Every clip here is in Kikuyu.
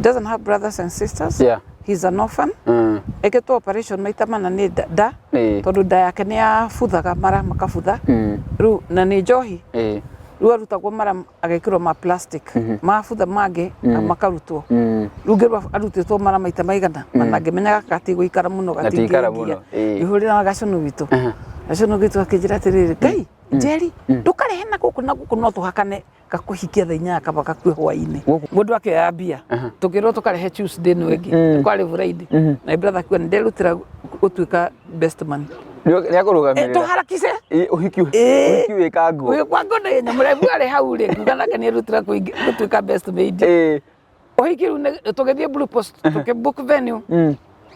Doesn't have brothers and sisters. He's an orphan. Ekĩtwo operation maita mana nĩ nda tondũ nda yake nĩ yabuthaga mara makabutha. Rĩu na nĩ njohi. Rĩu arutagwo mara agekĩrwo ma plastic. Mabutha mangĩ makarutwo. Rĩu ngĩrwo arutĩtwo mara maita maigana mana ngĩmenya gaka gatigũikara mũno. Gatigũikara gatingĩngia. mũno, ĩĩ. Ngĩhũrĩra gacũnũ witũ. Gacũnũ witũ akĩnjĩra atĩrĩrĩ, Ngai Njeri, ndũkarehe na gũkũ na gũkũ no tũhakane gakũhikia thaa inyanya kaba gakue hwainĩ. Mũndũ akĩoya mbia tũkĩrwo tũkarehe Tuesday ĩno ĩngĩ, kwarĩ Friday, na brother akiuga nĩnderutĩra gũtuĩka best man. Nĩ akũrũgamĩrĩra. Tũharakice. Ũhiki Ĩĩ. ũhiki wĩka nguo. Wĩ kwa ngona nyamũrebu arĩ hau rĩ, nguga nake nĩerutĩra gũtuĩka best maid. Ũhiki rĩu tũgĩthiĩ Blue Post, tũkĩ book venue,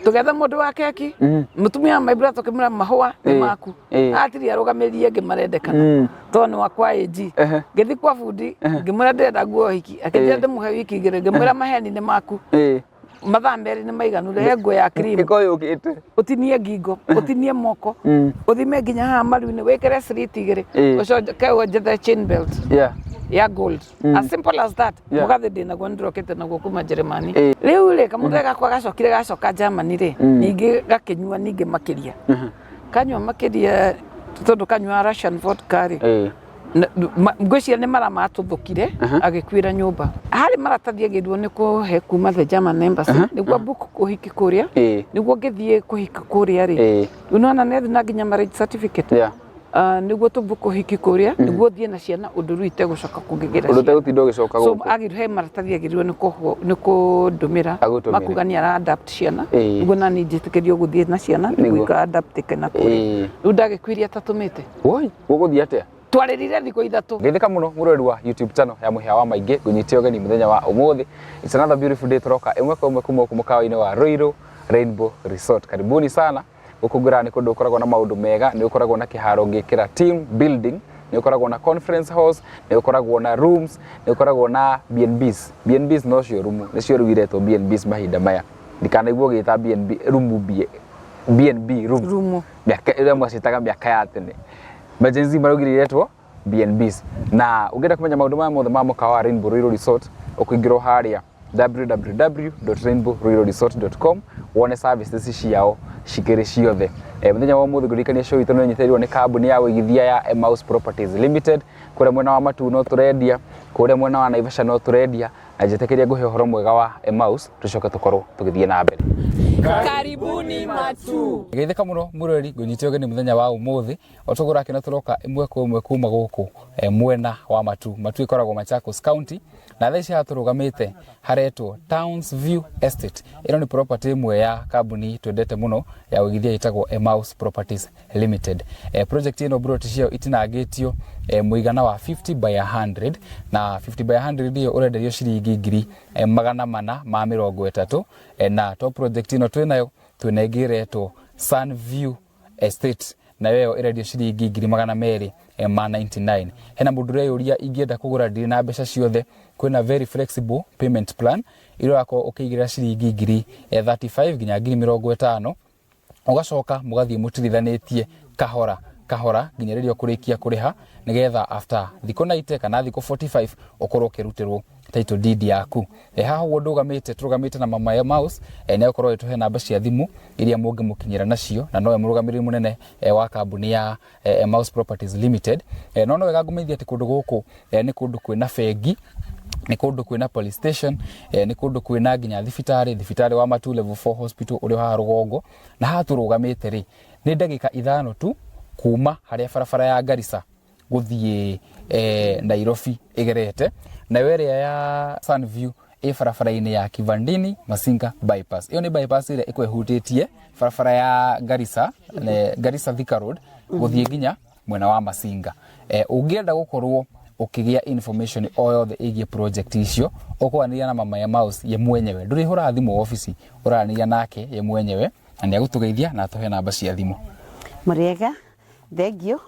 tũgetha mũndũ wa keki, mũtumia wa my brother tũkĩmwĩra mahũa nĩ maku. Atiri arũgamĩrĩri angĩ marendekana tondũ nĩ wakwa AG. Ngĩthiĩ kwa bundi ngĩmwĩra ndĩrenda nguo ũhiki, akĩnjĩra ndĩmũhe wiki 2, ngĩmwĩra maheni nĩ maku, mathaa 2 nĩ maiganu, rehe nguo ya cream. Ĩko yũkĩte. Ũtinie ngingo, ũtinie moko, ũthime nginya haha maru-inĩ, wĩkĩre slit 2, ũcoke wonjethe chain belt ya gold. As simple as that. Mũgathĩ ndĩnaguo nĩndĩrokĩte naguo kuma Jeremani. Rĩu rĩ, kamũthee gakwa gacokire gacoka Germany rĩ, ningĩ gakĩnyua ningĩ makĩria, kanyua makĩria tondũ kanyua Russian vodka rĩ, ngwĩciria nĩ mara matũthũkire, agĩkuĩra nyũmba. Harĩ maratathi agĩrĩirwo nĩ kũhe kuma the German Embassy nĩguo book ũhiki kũrĩa, nĩguo ngĩthiĩ kũhika kũrĩa rĩ, rĩu nĩwona nĩ na nginya marriage certificate. Nĩguo tũ book ũhiki kũrĩa nĩguo thiĩ na ciana ũndũ rĩu itegũcoka kũngĩgĩra Ũndũ ciana. ũtegũtinda ũgĩcoka So gũkũ. agĩrĩirwo he maratathi agĩrĩirwo nĩ kũndũmĩra Agũtũmĩre. makuga nĩ ara adapt ciana, nĩguo nani njĩtĩkĩrio gũthiĩ na ciana nĩguo ika adaptĩke na kũrĩa. Rĩu ndagĩkuire atatũmĩte. Woi, gũgũthiĩ atĩa? Twarĩrire thikũ 3. Geithĩka mũno mũroreri wa YouTube channel ya Mũhĩa wa Maingĩ, ngũnyite ũgeni mũthenya wa ũmũthĩ. It's another beautiful day, tũroka ĩmwe kwa ĩmwe kuma gũkũ mũkawa-inĩ wa Ruiru Rainbow Resort. Karibuni sana. Gũkũ ngwĩraga nĩ kũndũ gũkoragwo na maũndũ mega, nĩ gũkoragwo na kĩharo ũngĩkĩra team building, nĩ gũkoragwo na conference halls, nĩ gũkoragwo na rooms, nĩ gũkoragwo na B&Bs. B&Bs nocio rumu, nĩcio rĩu iretwo B&Bs mahinda maya. Ndikanaigua ũgĩta B&B rumu B&B room. Rumu. Mĩaka ĩrĩa mwacĩtaga mĩaka ya tene. Gen Z maraugire iretwo B&Bs. Na ũngĩenda kũmenya maũndũ maya mothe ma mũkawa wa Rainbow Ruiru Resort, ũkũingĩrwo harĩa www.rainbowruiruresort.com wone services ciao cikĩrĩ ciothe. Mũthenya wa ũmũthĩ ngũririkania show itũ nĩ ĩnyitĩrĩirwo nĩ kambuni ya ũigithia ya Emmaus Properties Limited. Kũrĩa mwena wa Matuu no tũrendia, kũrĩa mwena wa Naivasha no tũrendia, na njĩtĩkĩria ngũhe ũhoro mwega wa Emmaus tũcoke tũkorwo tũgĩthiĩ na mbere. Karibuni Matuu. Geithĩka mũno mũroreri, ngũnyite ũgeni mũthenya wa ũmũthĩ o tũgũra kĩno tũroka ĩmwe kwa ĩmwe kuma gũkũ mwena wa Matuu. Matuu ĩkoragwo Machakos County, na thaa ici haha tũrũgamĩte haretwo Towns View Estate. Ĩno nĩ property ĩmwe ya kambuni twendete mũno ya ũigithia ĩtagwo Emmaus Properties Limited. Project ĩno plot ciayo itinangĩtio mũigana wa 50 by 100, na 50 by 100 ĩyo ũrenderio ciringi 430,000. Na to project ĩno twĩnayo, twĩna ĩngĩ ĩretwo Sun View Estate, nayo ĩyo ĩrendio ciringi 299,000. Hena mũndũ ũreyũria ingĩenda kũgũra ndirĩ na mbeca ciothe, kwĩna very flexible payment plan ĩrĩa ũrakorwo ũkĩigĩrĩra ciringi 35,000 nginya 50,000, ũgacoka mũgathiĩ mũtirithanĩtie kahora kahora nginya rĩrĩa ũkũrĩkia kũrĩha, nĩgetha after thikũ 90 kana thikũ 45 ũkorwo ũkĩrutĩrwo title deed yaku. Haha ũguo ndũgamĩte, tũrũgamĩte na mama Emmaus, nĩ agũkorwo agĩtũhe namba cia thimũ iria mũngĩmũkinyĩra nacio, na nowe mũrũgamĩrĩri mũnene wa kambuni ya Emmaus Properties Limited. No wega ngũmenyithia atĩ kũndũ gũkũ nĩ kũndũ kwĩna bengi, nĩ kũndũ kwĩna police station, nĩ kũndũ kwĩna nginya thibitarĩ, thibitarĩ wa Matuu Level 4 Hospital ũrĩa haha rũgongo. Na haha tũrũgamĩte rĩ, nĩ ndagĩka 5 tu kuma harĩa barabara ya Garissa gũthiĩ Nairobi ĩgerete, nayo ĩrĩa ya Sunview ĩ barabara-inĩ ya Kivandini Masinga bypass. Ĩyo nĩ bypass ĩrĩa ĩkoragwo ĩhutĩtie barabara ya Garissa, Garissa Thika Road gũthiĩ nginya mwena wa Masinga. Ũngĩenda gũkorwo ũkĩgĩa information o yothe ĩgiĩ project icio, ũkwaranĩria na mama Emmaus ye mwenyewe, ndũrĩhũraga thimũ obici, ũraranĩria nake ye mwenyewe na nĩ agũtũgeithia na atũhe namba cia thimũ. Mũrĩega, thengio.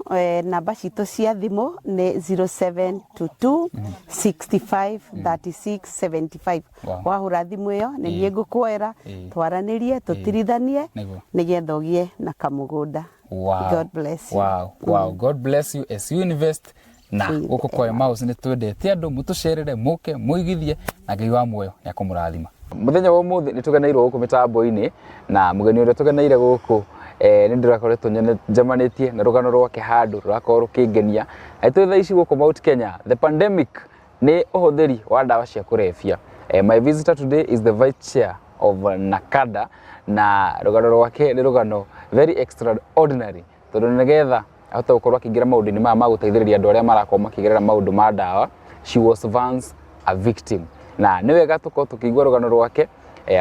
Namba citũ cia thimũ nĩ 0722 65 36 75. Wahũra thimũ ĩyo nĩ niĩ ngũkuoera, twaranĩrie, tũtirithanie nĩgetha ũgĩe na kamũgũnda. God bless you. Wow. God bless you as you invest. Na Twĩ gũkũ kwa Emmaus nĩ twendete andũ mũtũcerere, mũke mũigithie, na Ngai wa muoyo nĩ akũmũrathima. Mũthenya wa ũmũthĩ nĩ tũgeneirwo gũkũ mĩtambo-inĩ, na mũgeni ũrĩa tũgeneire gũkũ nĩ ndĩrakoretwo njemanĩtie na rũgano rwake handũ rũrakorwo rũkĩngenia. Na twĩ thaa ici gũkũ Mount Kenya, the pandemic nĩ ũhũthĩri wa ndawa cia kũrebia. My visitor today is the vice chair of NACADA, na rũgano rwake nĩ rũgano very extraordinary, tondũ nĩgetha ahote gũkorwo akĩingĩra maũndũ-inĩ maya ma gũteithĩrĩria andũ arĩa marakorwo makĩgerera maũndũ ma ndawa, she was once a victim. Na nĩ wega tũkorwo tũkĩigua rũgano rwake,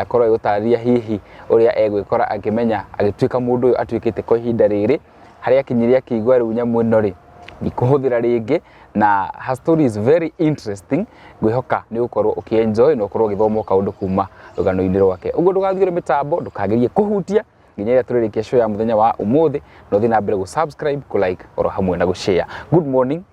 akorwo agĩgũtarĩria hihi ũrĩa egwĩkora akĩmenya agĩtuĩka mũndũ ũyũ atuĩkĩte kwa ihinda rĩrĩ, harĩa akinyire akĩigua rĩu nyamũ ĩno rĩ, ndikũhũthĩra rĩngĩ. Na her story is very interesting, ngwĩhoka nĩ ũgũkorwo ũkĩ-enjoy na ũkorwo ũgĩthoma kaũndũ kuma rũgano-inĩ rwake. Ũguo ndũgathiũre mĩtambo, ndũkagerie kũhutia nginya rĩrĩa tũrĩrĩkia show ya mũthenya wa ũmũthĩ, na ũthiĩ na mbere gũ subscribe, kũ like oro hamwe na gũ share. Good morning.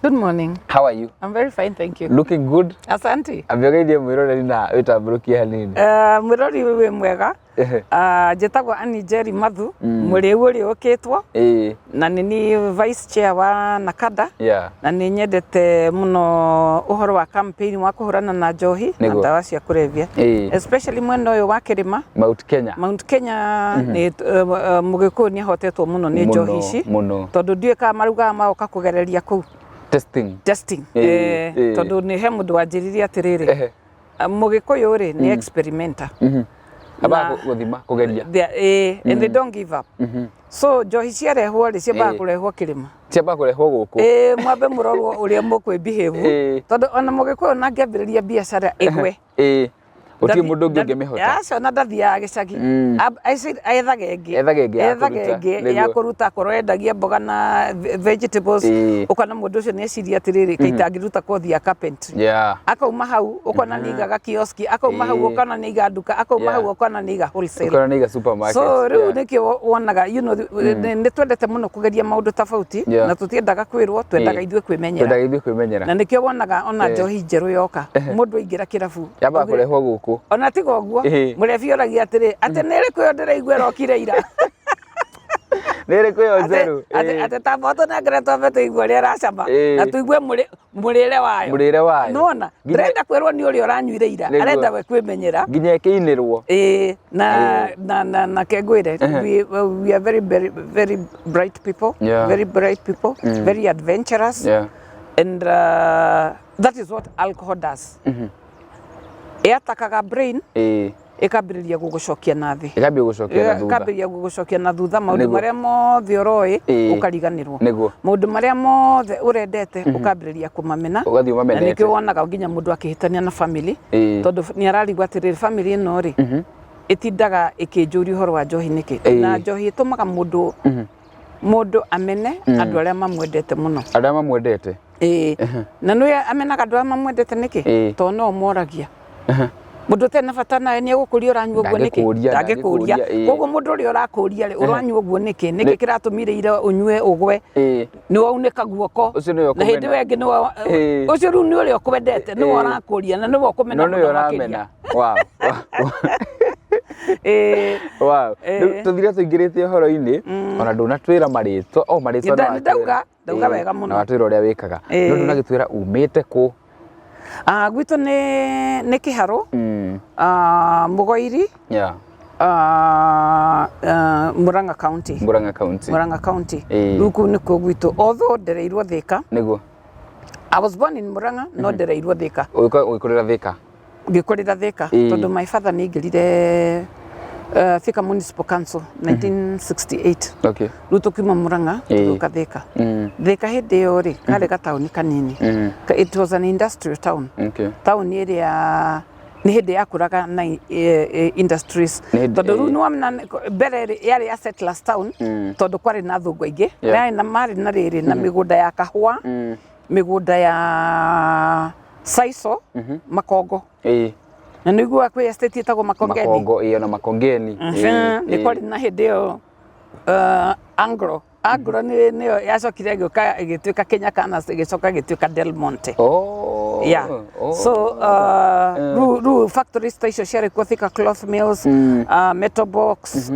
Good morning. How are you? I'm very fine, thank you. Looking good. Asante. Ambia ũgeithie mwĩroreri na wĩtambũrũkie hanini. Mwĩrori wĩ mwega. Njĩtagwo Annie Njeri Mathu, mũrĩu ũrĩa ũkĩtwo, na nĩ niĩ vice chair wa NACADA, na nĩ nyendete mũno ũhoro wa campaign wa kũhũrana na njohi na ndawa cia kũrebia, especially mwena ũyũ wa kĩrĩma Mount Kenya. Mount Kenya nĩ Mũgĩkũyũ nĩ ahotetwo mũno nĩ njohi ici, tondũ ndiũĩ kana marugaga magoka kũgereria kũu testing. Testing. Tondũ nĩ he mũndũ wanjĩrire atĩrĩrĩ, Mũgĩkũyũ rĩ nĩ experimenter. Ambaga gũthima, kũgeria. And they don't give up. So njohi ciarehwo rĩ, ciambaga kũrehwo kĩrĩma. Ciambaga kũrehwo gũkũ. Ĩĩ, mwambe mũrorwo ũrĩa mũkwĩ behave, tondũ ona Mũgĩkũyũ na angĩambĩrĩria biacara ĩgwe, Gũtirĩ mũndũ ũngĩ ũngĩmĩhota. Aca, ona ndathiaga gĩcagi. Ethaga ĩngĩ. Ethaga ĩngĩ ya Ethaga kũruta. ĩngĩ ya kũruta, akorwo endagia mboga na vegetables, ũkona mũndũ ũcio nĩ eciria atĩrĩrĩ, kaĩ itangĩruta kothi ya carpentry. Akauma hau ũkona nĩ aigaga kioski, akauma hau ũkona nĩ aiga nduka, akauma hau ũkona nĩ aiga wholesale. Ũkona nĩ aiga supermarket. So rĩu nĩkĩo wonaga nĩ twendete mũno kũgeria maũndũ tofauti, na tũtiendaga kwĩrwo, twendaga ithuĩ kwĩmenyera. Twendaga ithuĩ kwĩmenyera. Na nĩkĩo wonaga ona njohi njerũ yoka, mũndũ aingĩra kĩrabu Yambaga kũrehwo gũkũ. Ona tiga ũguo, mũrebi oragia atĩrĩ, atĩ nĩ ĩrĩkũ ĩyo ndĩraigua ĩrokire ira? Nĩ ĩrĩkũ ĩyo njerũ? Atĩ ta tũnengere twambe tũigue ũrĩa ĩracama, na tũigue mũrĩre wayo. Mũrĩre wayo. Nĩwona? Ndĩrenda kwĩrwo nĩ ũrĩa ũranyuire ira, arenda we kwĩmenyera. Nginya ĩkĩinĩrwo. Ĩĩ, na ke ngwĩre, we are very, very, very bright people, very bright people, very adventurous, and that is what alcohol does. Ĩatakaga brain, ĩkambĩrĩria gũgũcokia na thĩ. Ĩkambia gũcokia na thutha. Ĩkambĩrĩria gũgũcokia na thutha, maũndũ marĩa mothe ũroĩ ũkariganĩrwo. Maũndũ marĩa mothe ũrendete ũkambĩrĩria kũmamena. Ũgathiĩ ũmamenete. Na nĩkĩo wonaga nginya mũndũ akĩhĩtania na family, tondũ nĩ ararigwo atĩrĩrĩ, family ĩno rĩ ĩtindaga ĩkĩnjũria ũhoro wa njohi nĩkĩ? Na njohi ĩtũmaga mũndũ amene andũ arĩa mamwendete mũno. Arĩa mamwendete. Ĩĩ. Na nĩ amenaga andũ arĩa mamwendete nĩkĩ? Tondũ no moragia. Mũndũ ũtarĩ na bata nawe nĩ egũkũria ũranyua ũguo nĩkĩ? Ndangĩkũria. Koguo mũndũ ũrĩa ũrakũria rĩ, ũranyua ũguo nĩkĩ? Nĩkĩ kĩratũmire ira ũnyue ũgwe? Nĩ waunĩka guoko. Na hĩndĩ ĩyo ĩngĩ nĩ ũcio rĩu nĩ ũrĩa ũkwendete, nĩwe ũrakũria na nĩwe ũkũmena mũno makĩria. Wow. Wow. Rĩu tũthire tũingĩrĩte ũhoro-inĩ, ona ndũnatwĩra marĩtwa, o marĩtwa no watwĩra. Ndauga wega mũno. Na watwĩra ũrĩa wĩkaga. No ndũnagĩtwĩra umĩte kũ? Gwitũ nĩ Kĩharũ, Mũgoiri, Murang'a County. Murang'a County. Murang'a County. Rĩu kũu nĩkuo gwitũ. Although ndereirwo Thika. Nĩguo. I was born in Murang'a, no ndereirwo Thika. Ũgĩkũrĩra Thika? Ngĩkũrĩra Thika, tondũ my father nĩ aingĩrire Thika Municipal Council 1968. Rĩu tũkiuma Murang'a tũgĩũka Thika. Thika hĩndĩ ĩyo rĩ, karĩ gataũni kanini. It was an industrial town. Taũni ĩrĩa nĩ hĩndĩ yakũraga na industries. Tondũ rĩu nĩwona mbere rĩ, yarĩ ya settlers town, tondũ kwarĩ na athũngũ aingĩ. Yarĩ na marĩ na rĩrĩ na mĩgũnda ya kahũa, mĩgũnda ya sisal, makongo. Na nĩ ũiguaga kwĩ estate ĩtagwo Makongeni. Makongo, ĩĩ, ona Makongeni. Nĩ kwarĩ na hĩndĩ ĩyo Anglo. Anglo nĩyo yacokire ĩgĩũka ĩgĩtuĩka Kenya Canas, ĩgĩcoka ĩgĩtuĩka Del Monte. Yeah. So rĩu factories ta icio ciarĩ kuo, Thika Cloth Mills, Metal Box,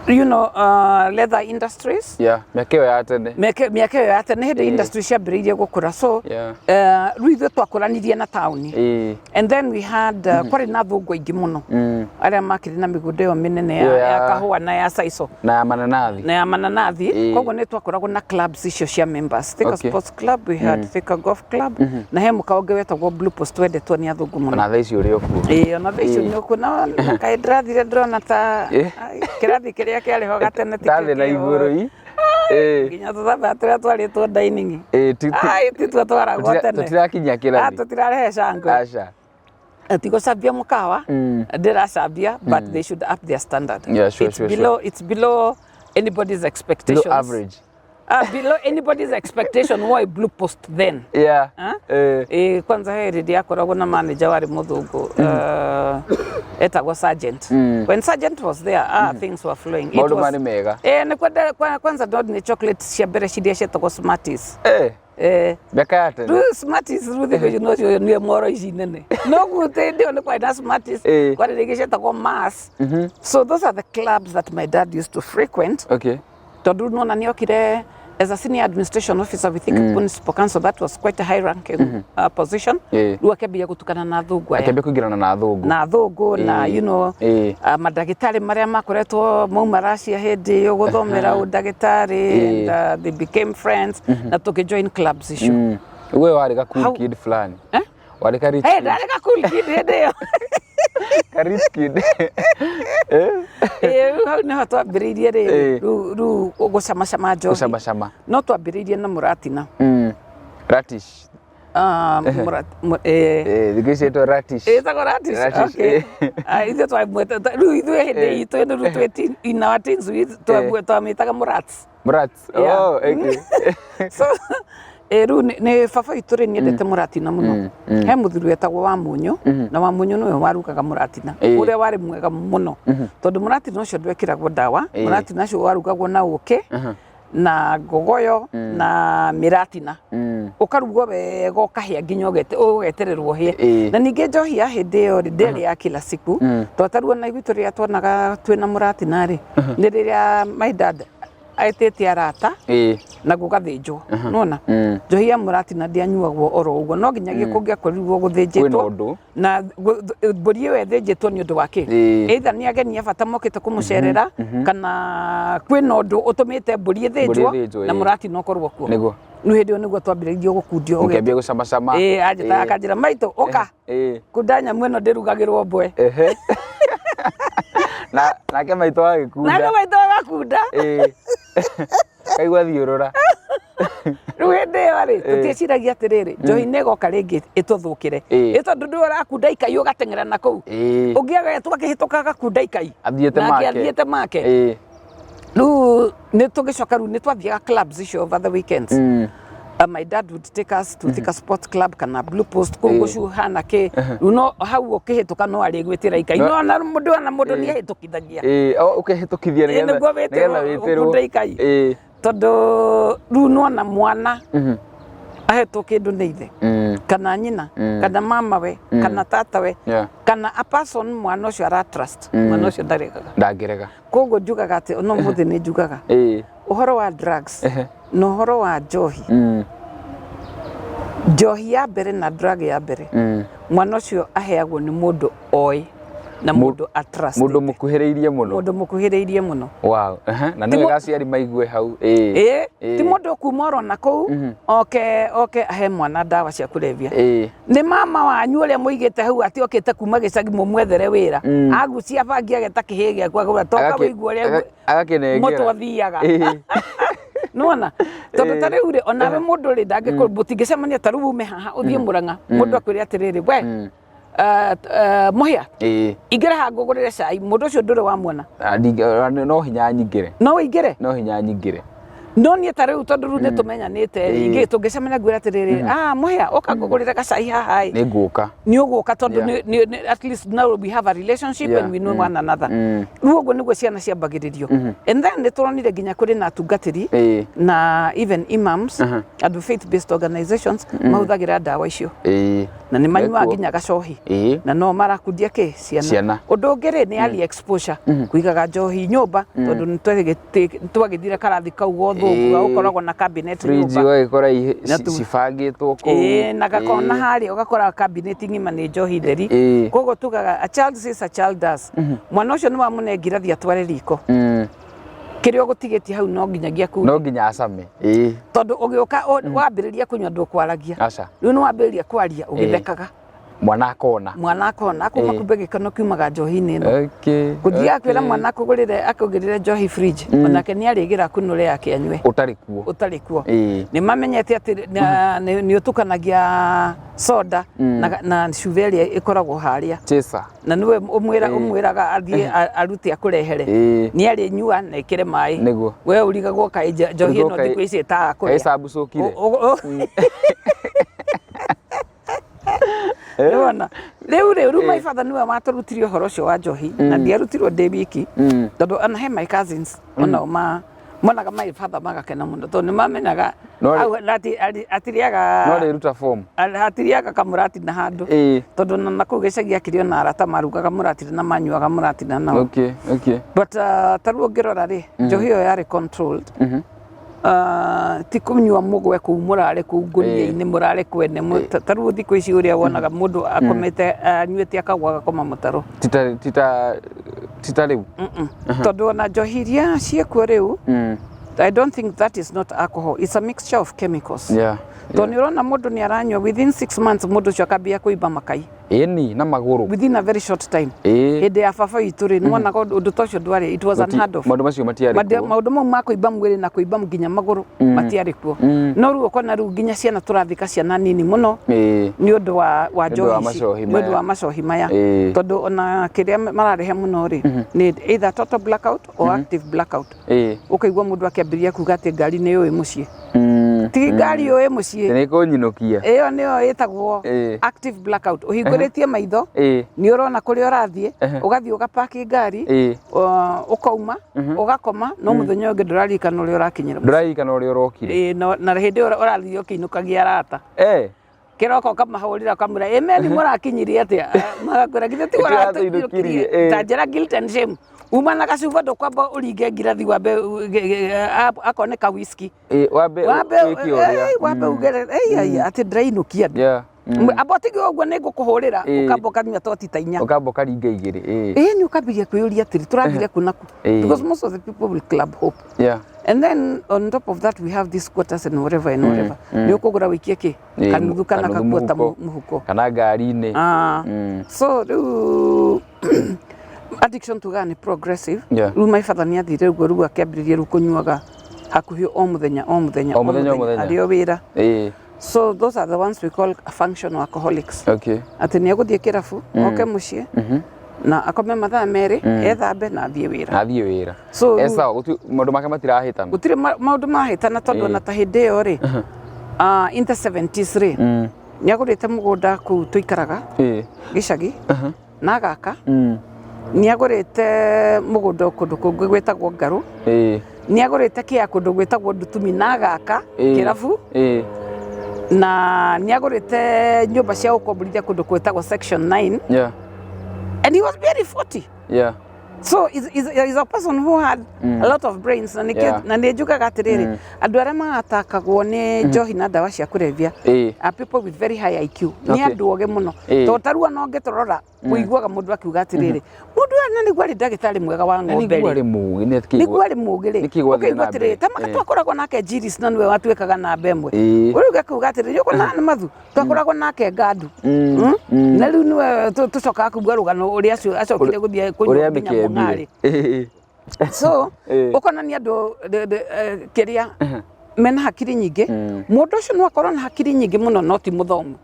Leather industries. Yeah, mĩaka ĩyo ya tene. Mĩaka ĩyo ya tene, hĩndĩ industry ciambĩrĩirie gũkũra, so rĩu ithuĩ twakũranirie na taũni. And then we had kwarĩ na thũngũ aingĩ mũno arĩa makĩrĩ na mĩgũnda ĩyo mĩnene Ĩyo ya kahũa na ya saico. Na ya mananathi. Na ya mananathi. Koguo nĩ twakoragwo na clubs icio cia members, Thika Sports Club, we had Thika Golf Club, na he mũkawa ũngĩ wetagwo Blue Post wendetwo nĩ athũngũ mũno. Ona thaa ici ũrĩ o kuo. Ĩĩ, ona thaa icio nĩ kuo, na kaĩ ndĩrathire ndĩrona ta ai, kĩrathi kĩrĩa kĩarĩ ho gatene tikĩo Tathĩ na kĩho. igũrũ i. Nginya tũthabaya tũrĩa twarĩtwo dining. Ĩĩ, Ai, tituo twaragwo tene. Tũtirakinyia Ah, kĩrathi. Tũtirarehe cangwe. Aca. Tigũcambia mũkawa, ndĩracambia, but they should up their standard. Yeah, sure, It's sure. below, it's below anybody's expectations. Below average. Below anybody's expectation why Blue Post then. Huh? Kwanza he hĩndĩ yakoragwo na manager warĩ mũthũngũ, etagwo Sergeant. When Sergeant was there, things were flowing. It Maũndũ was marĩ mega. Nĩ kwenda kwanza ndonire chocolate cia mbere ciria cietagwo Smarties. Mĩaka ya tene. Rĩu Smarties, rĩu thikũ ici no cio nĩ moro ici nene, no hĩndĩ ĩyo nĩ kwarĩ na Smarties. Kwarĩ rĩngĩ cietagwo Mars. So those are the clubs that my dad used to frequent, tondũ nona nĩ okire as a senior administration officer with Thika Municipal Council. That was quite a high ranking position. Rĩu akĩambia gũtukana na athũngũ aya. Akĩambia kũingĩrana na athũngũ. Na athũngũ na mandagĩtarĩ marĩa makoretwo mauma Russia hĩndĩ ĩyo gũthomera ũndagĩtarĩ, and they became friends na tũkĩ join clubs icio. We warĩ ga cool kid fulani. Eh? Warĩ ka rich Hey, kid. ndarĩ ka cool kid hĩndĩ ĩyo. Ka rich kid. Ĩĩ, rĩu hau nĩho twambĩrĩirie rĩrĩ, rĩu gũcamacama njohi. Gũcamacama. No twambĩrĩirie na mũratina. Ratish. Ah, eh. Thikũ ici ĩtwo ratish. Ĩtagwo ratish. Ratish, Okay. Ah, ithuĩ twamwĩta rĩu ithuĩ hĩndĩ itũ ĩno, rĩu twĩ in our teens, twamĩtaga mũrats. Murats. Yeah. Oh, okay. So rĩu nĩ baba witũ rĩ, nĩendete mũratina mũno. He mũthuri wetagwo wa Mũnyũ, na wa Mũnyũ nĩwe warugaga mũratina ũrĩa warĩ mwega mũno, tondũ mũratina ũcio ndwekĩragwo ndawa. Mũratina ũcio warugagwo na ũkĩ na ngogoyo na mĩratina, ũkarugwo wega ũkahĩa nginya ũgetererwo ũhĩe. Na ningĩ njohi ya hĩndĩ ĩyo rĩ, ndĩarĩ ya kila siku. Twataruo na gwitũ rĩrĩa tuonaga twĩna mũratina rĩ, nĩ rĩrĩa my dad etĩte arata na gũgathĩnjwo. Nona njohi ya mũratina ndĩanyuagwo oro ũguo, no nginyagia kũngĩakorirwo Kwĩna gũthĩnjĩtwo ũndũ. Na mbũri ĩyo ĩthĩnjĩtwo nĩ ũndũ wa kĩ? Either nĩ ageni a bata mokĩte kũmũcerera, kana kwĩna ũndũ ũtũmĩte mbũri ĩthĩnjwo Ĩthĩnjwo, na mũratina ũkorwo kuo. Rĩu hĩndĩ ĩyo nĩguo twambĩrĩirio gũkundio. Mũkĩambia gũcamacama. Ĩĩ, anjĩtaga akanjĩra, "Maitũ, ũka kunda nyamũ ĩno ndĩrugagĩrwo mbwe." Na nake maitũ agĩkunda. Nake maitũ agakunda. Kaigua thiũrũra. Rĩu hĩndĩ ĩyo rĩ, tũtiĩciragia atĩrĩrĩ, njohi nĩ ĩgoka rĩngĩ ĩtũthũkĩre. Ĩ tondũ ndũĩ ũrakunda ikai ũgateng'era na kũu, ũngĩ agetwo akĩhĩtũka agakunda ikai. Athiĩte Nake make. Athiĩte make. Rĩu nĩ tũgĩcoka, rĩu nĩ twathiaga clubs icio over the weekends. My dad would take us to Thika Sports Club kana Blue Post kũu gũcuhana kĩ. Rĩu no hau ũkĩhĩtũka no arĩgwĩtĩra ikai, no ona mũndũ nĩ ahĩtũkithagia. Ĩĩ, o ũkĩhĩtũkithia nĩgetha Nĩguo nĩgetha wĩtĩrwo wĩtĩrwo. ũkunde ikai. Tondũ rĩu nĩwona mwana ahetwo kĩndũ nĩ ithe kana nyina kana mama we kana tata we kana a person mwana ũcio ara trust, mwana ũcio ndaregaga. Ndangĩrega. Koguo njugaga atĩ no mũthĩ nĩ njugaga ũhoro wa drugs na ũhoro wa njohi, njohi ya mbere na drug ya mbere, mwana ũcio aheagwo nĩ mũndũ oĩ na mũndũ atrust. Mũndũ mũkuhĩrĩirie mũno. Mũndũ mũkuhĩrĩirie mũno. Wow. Na nĩ wega aciari maigue hau. Ĩĩ, ti mũndũ ũkuma oro na kũu oke ahe mwana ndawa cia kũrebia. Nĩ mama wanyu ũrĩa mũigĩte hau atĩ okĩte kuma gĩcagi mũmwethere wĩra, agucia bangi ageta kĩhĩ gĩaku akauga toka wĩigue ũrĩa Agakĩnengera. mũtwe ũthiaga. Nĩwona, tondũ ta rĩu rĩ, onawe mũndũ rĩ, ndangĩkorwo mũtingĩcemania, ta rĩu ume haha ũthiĩ Mũrang'a, mũndũ akwĩre atĩrĩrĩ, "We Mũhĩa, ingĩra haha ngũgũrĩre cai," mũndũ ũcio ndũrĩ wamuona. Ah, no hinya nyingĩre. No ũingĩre? No hinya nyingĩre. No niĩ ta rĩu tondũ rĩu nĩ tũmenyanĩte rĩ, tũngĩcemania ngwĩre atĩrĩrĩ, ah, Mũhĩa, ũka ngũgũrĩre gacai haha ĩ, Nĩ ngũka. Nĩ ũgũka tondũ at least now we have a relationship and we know one another. Rĩu ũguo nĩguo ciana ciambagĩrĩrio. And then nĩ tũronire nginya kũrĩ na atungatĩri na even imams, andũ faith based organizations mahũthagĩra ndawa icio na nĩ manyuaga Mekuo. Nginya gacohi na no marakundia kĩ ciana. Ciana. Ũndũ ũngĩ rĩ, nĩ early exposure, kũigaga njohi nyũmba, tondũ nĩ twagĩthire karathi kau gothũngũ ga gũkoragwo na cabinet Fridge nyũmba. Ũgagĩkora Na cibangĩtwo kũu. Ĩĩ, na gakona harĩa ũgakora cabinet ng'ima nĩ njohi theri. Koguo tugaga a child sees, a child does. Mwana ũcio nĩ wamũne ngirathi atware riko, kĩrĩa ũgũtigĩtie hau no nginyagia kuu. No nginya acame. Tondũ ũgĩũka wambĩrĩria kũnyua ndũkwaragia. Aca. Rĩu nĩ wambĩrĩria kwaria ũgĩthekaga. Mwana akona. Mwana akona akuma kumbe gĩkeno kiumaga njohi-inĩ ĩno. Gũthiaga kwĩra mwana akũgũrĩre njohi fridge, onake nĩ arĩgĩra kunũre yake anyue. Ũtarĩ kuo. Ũtarĩ kuo. Nĩ mamenyete atĩ nĩ ũtukanagia soda na cuba ĩrĩa ĩkoragwo harĩa. Chaser. Na nĩwe ũmwĩra ũmwĩraga athiĩ arute akũrehere. Nĩ arĩnyua na ĩkĩre maĩ. We ũrigagwo kaĩ njohi ĩno thikũ ici ĩtaga kũrĩa. Kaĩ cabucũkire. Nĩwona rĩu rĩ, rĩu my father nĩwe watũrutire ũhoro ũcio wa njohi, na ndiarutirwo ndĩ wiki, tondũ ona he my cousins onao ma monaga my father magakena mũno, tondũ nĩ mamenyaga No hau atirĩaga No rĩruta form. Hatirĩaga kamũratina handũ, tondũ ona nakũu gĩcagi akĩrĩ ona arata marugaga mũratina na manyuaga mũratina nao. But ta rĩu ũngĩrora rĩ, njohi ĩyo yarĩ controlled. Ti kũnyua mũgwe kũu mũrarĩ kũu ngũnia-inĩ mũrarĩ kwene. Ta rĩu thikũ ici ũrĩa wonaga mũndũ akomete anyuĩte akagwa agakoma mũtaro. Tita tita tita rĩu. Tondũ ona njohi iria ciĩkuo rĩu, I don't think that is not alcohol, it's a mixture of chemicals, tondũ nĩ ũrona mũndũ nĩ aranyua, within 6 months mũndũ ũcio akambia kũimba makai. Ĩni na magũrũ. Within a very short time. Hĩndĩ ya baba witũ rĩ, nĩwonaga ũndũ ta ũcio ndwarĩ, it was unheard of. Maũndũ macio matiarĩ kuo. Maũndũ mau ma kũimba mwĩrĩ na kũimba nginya magũrũ matiarĩ kuo. No rĩu ũkona rĩu nginya ciana tũrathika ciana nini mũno nĩ ũndũ wa Nĩ ũndũ wa njohi ici, macohi nĩ ũndũ maya. Wa macohi maya, tondũ ona kĩrĩa mararehe mũno rĩ, nĩ either total blackout or active blackout. Ũkaigua mũndũ akĩambĩrĩria kuga atĩ ngari nĩ yũĩ mũciĩ. Ti ngari yũĩ mũciĩ. Nĩ kũnyinũkia. Ĩyo nĩyo ĩtagwo active blackout. Ũhingũrĩtie maitho, nĩ ũrona kũrĩa ũrathiĩ, ũgathiĩ ũgapaki ngari, ũkauma ũgakoma, no mũthenya ũyũ ũngĩ ndũraririkana ũrĩa ũrakinyĩra mũciĩ. Ndũraririkana ũrĩa ũrokire. Ĩĩ, na hĩndĩ ĩyo ũrathiĩ ũkĩinũkagia arata, kĩroko ũkamahũrĩra ũkamwĩra, ĩ meni mũrakinyirie atĩa? Eh, magakwĩra githĩ ti Tũratũinũkirie, ĩĩ. Ta njĩra guilt and shame uma na gacuba, ndũkwamba ũringe ngirathi wambe akorwo nĩ ka whisky. Wambe wambe wĩke ũrĩa. Wambe uge "Ei, ai, atĩ ndĩrainũkia andũ." Amba ũtige ũguo nĩ ngũkũhũrĩra. Ũkamba ũkanyua toti ta inya. Ũkamba ũkaringa igĩrĩ. Ĩĩ, nĩ ũkambiria kwĩyũria atĩrĩ, tũrathire kũ na kũ? Because most of the people will club hop. And then on top of that we have these quarters and whatever and whatever. Nĩ ũkũgũra wĩikie kĩ kanuthu kana kanuthu kakuota mũhuko. Mũhuko. Kana ngari-inĩ. Ah. So rĩu addiction tugaga nĩ progressive. Rĩu my father nĩ athire ũguo, rĩu akĩambĩrĩria rĩu kũnyuaga hakuhĩ o mũthenya o mũthenya. O mũthenya, o mũthenya. Arĩ o wĩra. So those are the ones we call functional alcoholics, atĩ nĩ egũthiĩ kĩrabu, oke mũciĩ na akome mathaa 2, ethambe na athiĩ wĩra. Athiĩ wĩra. So E sawa, maũndũ make matirahĩtana. Gũtirĩ maũndũ mahĩtana, tondũ ona ta hĩndĩ ĩyo rĩ, in the 70s rĩ, nĩ agũrĩte mũgũnda kũu tũikaraga gĩcagi na agaka. Nĩ agũrĩte mũgũnda kũndũ kũngĩ gwĩtagwo Ngarũ. Nĩ agũrĩte kĩa kũndũ gwĩtagwo Ndutumi na agaka kĩrabu. Na nĩ agũrĩte nyũmba cia gũkomborithia kũndũ gwĩtagwo Section 9. And he was barely 40. So is a person who had a lot of brains na nĩkĩo na nĩ njugaga atĩrĩrĩ, andũ arĩa magatakagwo nĩ njohi na ndawa cia kũrebia are people with very high IQ, nĩ andũ ogĩ mũno, tondũ ta rĩu ona ũngĩtũrora ũiguaga mũndũ akiuga atĩrĩrĩ, mũndũ ũyũ na nĩguo arĩ ndagĩtarĩ mwega wa Na ng'ombe nĩguo rĩ, arĩ mũgĩ nĩ nĩguo arĩ mũgĩ rĩ, nĩkĩ gwathiĩ ũkaigua na atĩrĩrĩ, mbere? ta maka twakoragwo nake Jiris na nĩwe watuĩkaga namba ĩmwe. Rĩu ũgakiuga atĩrĩrĩ, ũkona nĩ mathu twakoragwo nake ngandu. Na rĩu nĩwe tũcokaga kugua rũgano ũrĩa acokire gũthiĩ kũnyua Ũrĩa nginya mĩkembire. mũng'arĩ. So ũkona nĩ andũ kĩrĩa mena hakiri nyingĩ. Mũndũ ũcio no akorwo na hakiri nyingĩ mũno no ti mũthomu.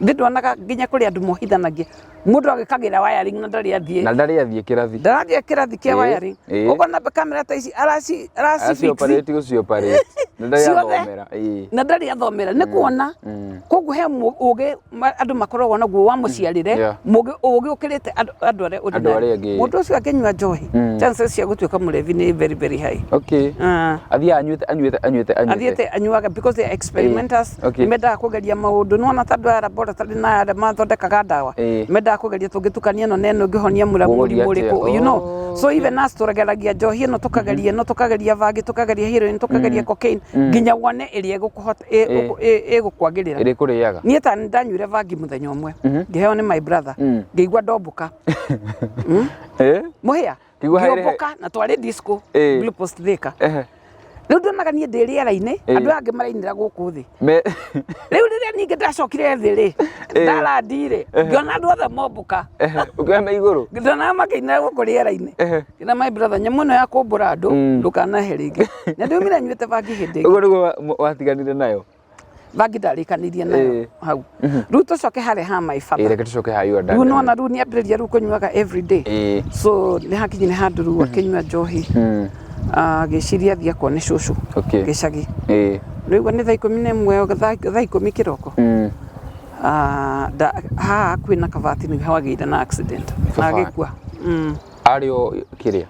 Ndĩ ndonaga nginya kũrĩ andũ mohithanagia, mũndũ agĩkagĩra wiring na ndarĩ athiĩ. Na ndarĩ athiĩ kĩrathi. Ndarathiĩ kĩrathi kĩa wiring. Ũkona kamera ta ici araci araci fix. Araci operate gũci operate. Na ndarĩ Ciothe. athomera. Na ndarĩ athomera nĩ kuona. Koguo he ũgĩ andũ makoragwo naguo wa mũciarĩre, mũgĩ ũgĩ ũkĩrĩte andũ arĩa ũrĩ Andũ nao. arĩa angĩ. Mũndũ ũcio akĩnyua njohi, chances cia gũtuĩka mũlevi nĩ very very high. Okay. Athiaga anyuĩte anyuĩte anyuĩte anyuĩte. Athiĩte anyuaga because they are experimenters. Nĩ mendaga kũgeria maũndũ. Nĩ wona ta andũ aya laboratory na arĩa mathondekaga ndawa, mendaga kũgeria tũngĩtukania ĩno na ĩno ĩngĩhonia Gũgũthiĩ mũrimũ atĩa? ũrĩkũ, you know. So even us tũgeragia njohi ĩno, tũkageria ĩno, tũkageria bangi, tũkageria heroin, tũkageria cocaine, nginya wone ĩrĩa ĩgũkũhota ĩgũkwagĩrĩra. Ĩrĩa ĩkũrĩaga. Niĩ ta ndanyuire bangi mũthenya ũmwe, ngĩheo nĩ my brother, ngĩigua ndombũka. Mũhĩa. Ngĩigua harĩ- Ngĩombũka na twarĩ disco, Blue Post Thika. Rĩu ndonaga niĩ ndĩ rĩera-inĩ, andũ aya angĩ marainĩra gũkũ thĩ. Rĩu rĩrĩa ningĩ ndacokire thĩ rĩ, ndarandi rĩ, ngĩona andũ othe mombũka. Ũkĩona me igũrũ? Ngĩona makĩinĩra gũkũ rĩera-inĩ. Ngĩra my brother, nyamũ ĩno ya kũmbũra andũ, ndũkanahe rĩngĩ. Na ndiumire nyuĩte bangi hĩndĩ ĩngĩ. Ũguo nĩguo watiganire nayo? Bangi ndarĩkanirie nayo hau. Rĩu tũcoke harĩa ha my father. Reke tũcoke ha your dad. Rĩu nĩwona rĩu nĩambĩrĩria rĩu kũnyuaga every day. So nĩ hakinyire handũ rĩu akĩnyua njohi. Agĩciria athiĩ akone cũcũ gĩcagi. Rĩu nĩ thaa 11, thaa 10 kĩroko. Haha hakuhĩ na Kabati nĩ hagĩire na accident na Baba. agĩkua. Arĩ o kĩrĩa?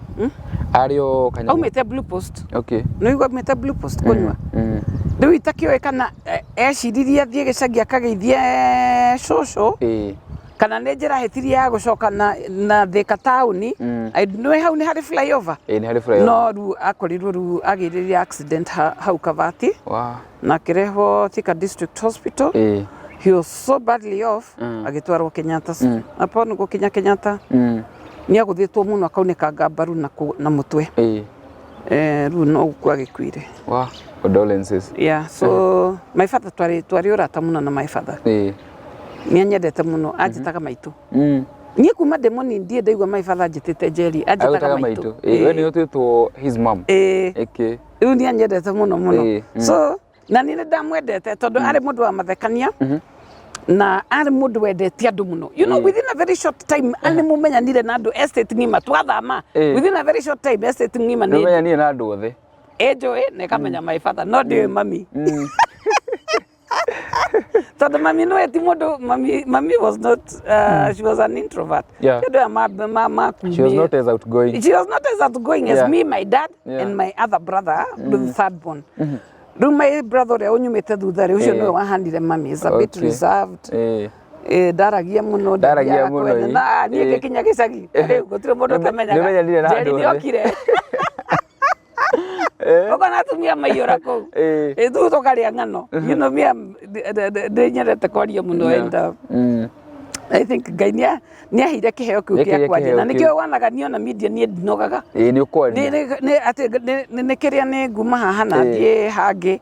Arĩ o kanyamũ? Aumĩte Blue Post. Nĩ ũigua aumĩte Blue Post kũnyua. Rĩu itakĩũĩ kana eciririe athiĩ gĩcagi akageithie cũcũ, kana nĩ njĩra hĩtirie ya gũcoka na Thika taũni. Nĩ hau nĩ harĩ flyover. Ĩĩ, nĩ harĩ flyover. No rĩu akorirwo rĩu agĩrĩire accident hau Kabati. Na akĩrehwo Thika District Hospital. He was so badly off, agĩtwarwo Kenyatta. Upon gũkinya Kenyatta, nĩ agũthĩtwo mũno akaunĩkanga mbaru na mũtwe. Rĩu no gũkua agĩkuire. Wow, condolences. Yeah, so my father twarĩ ũrata mũno na my father. Nĩ anyendete mũno, anjĩtaga maitũ. Niĩ kuma ndĩ mũnini ndirĩ ndaigua my father anjĩtĩte Njeri, anjĩtaga Agwĩtaga maitũ. maitũ. We nĩ ũtuĩtwo his mom. Rĩu nĩ anyendete mũno mũno. So na niĩ nĩ ndamwendete tondũ arĩ mũndũ wa mathekania na arĩ mũndũ wendete andũ mũno. You know, within a very short time nĩ mũmenyanire na andũ estate ng'ima twathama. Within a very short time estate ng'ima nĩ Nĩũmenyanire na andũ othe. Ĩnjũĩ na ĩkamenya my father, no ndiũĩ mami. Tondũ mami nĩwe ti mũndũ, mami was not, she was an introvert. Andũ aya ma She was not as outgoing. She was not as outgoing as me, my dad, and my other brother, the third born. Rĩu my brother ũrĩa ũnyumĩte thutha rĩ, ũcio nĩwe wahanire mami, is a bit reserved. Ndaragia mũno, Ndaragia ndathiaga mũno, kwene. Na niĩ ngĩkinya gĩcagi, rĩu gũtirĩ mũndũ ũtamenyaga. Nĩũmenyanire na Njeri andũ othe. nĩokire. Ũkona atumia maiyũra kũu. Rĩu tũkarĩa ng'ano. You know me, ndĩ nyendete kwaria mũno and I think Ngai nĩaheire kĩheo kĩu Nĩakĩheire gĩa kwaria. kĩheo Na kĩu. nĩkĩo wonaga niĩ ona media niĩ ndinogaga. Ĩĩ, nĩ ũkwaria. Nĩ kĩrĩa nĩ nguma haha na thiĩ hangĩ.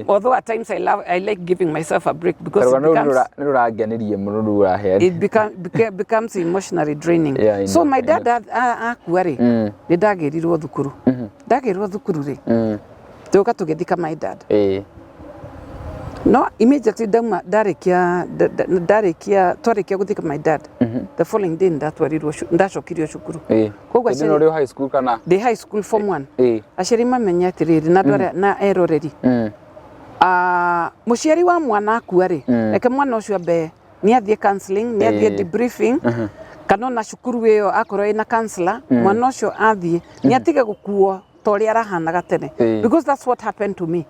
Although at times I like giving myself a break because it Karũgano rũu becomes nĩ rũrangenirie mũno rĩu ũraheana. It becomes emotionally draining. Yeah, I So know, my I know. dad akua rĩ, nĩ ndagĩrirwo thukuru. Ndagĩrirwo thukuru rĩ, tũgĩũka tũgĩthika my dad. No immediately ndauma ndarĩkia ndarĩkia twarĩkia gũthika my dad, the following day ndatwarirwo ndacokirio cukuru. Koguo Hĩndĩ ĩno ũrĩ o high school kana? Ndĩ high school form 1. Aciari mamenya atĩrĩrĩ, na andũ arĩa na eroreri. Mũciari wa mwana akua rĩ, reke mwana ũcio ambe nĩ athiĩ counseling, nĩ athiĩ debriefing, kana ona cukuru ĩyo akorwo ĩna counselor, mwana ũcio athiĩ nĩ atige gũkuo ta ũrĩa arahanaga tene. Because that's what happened to me.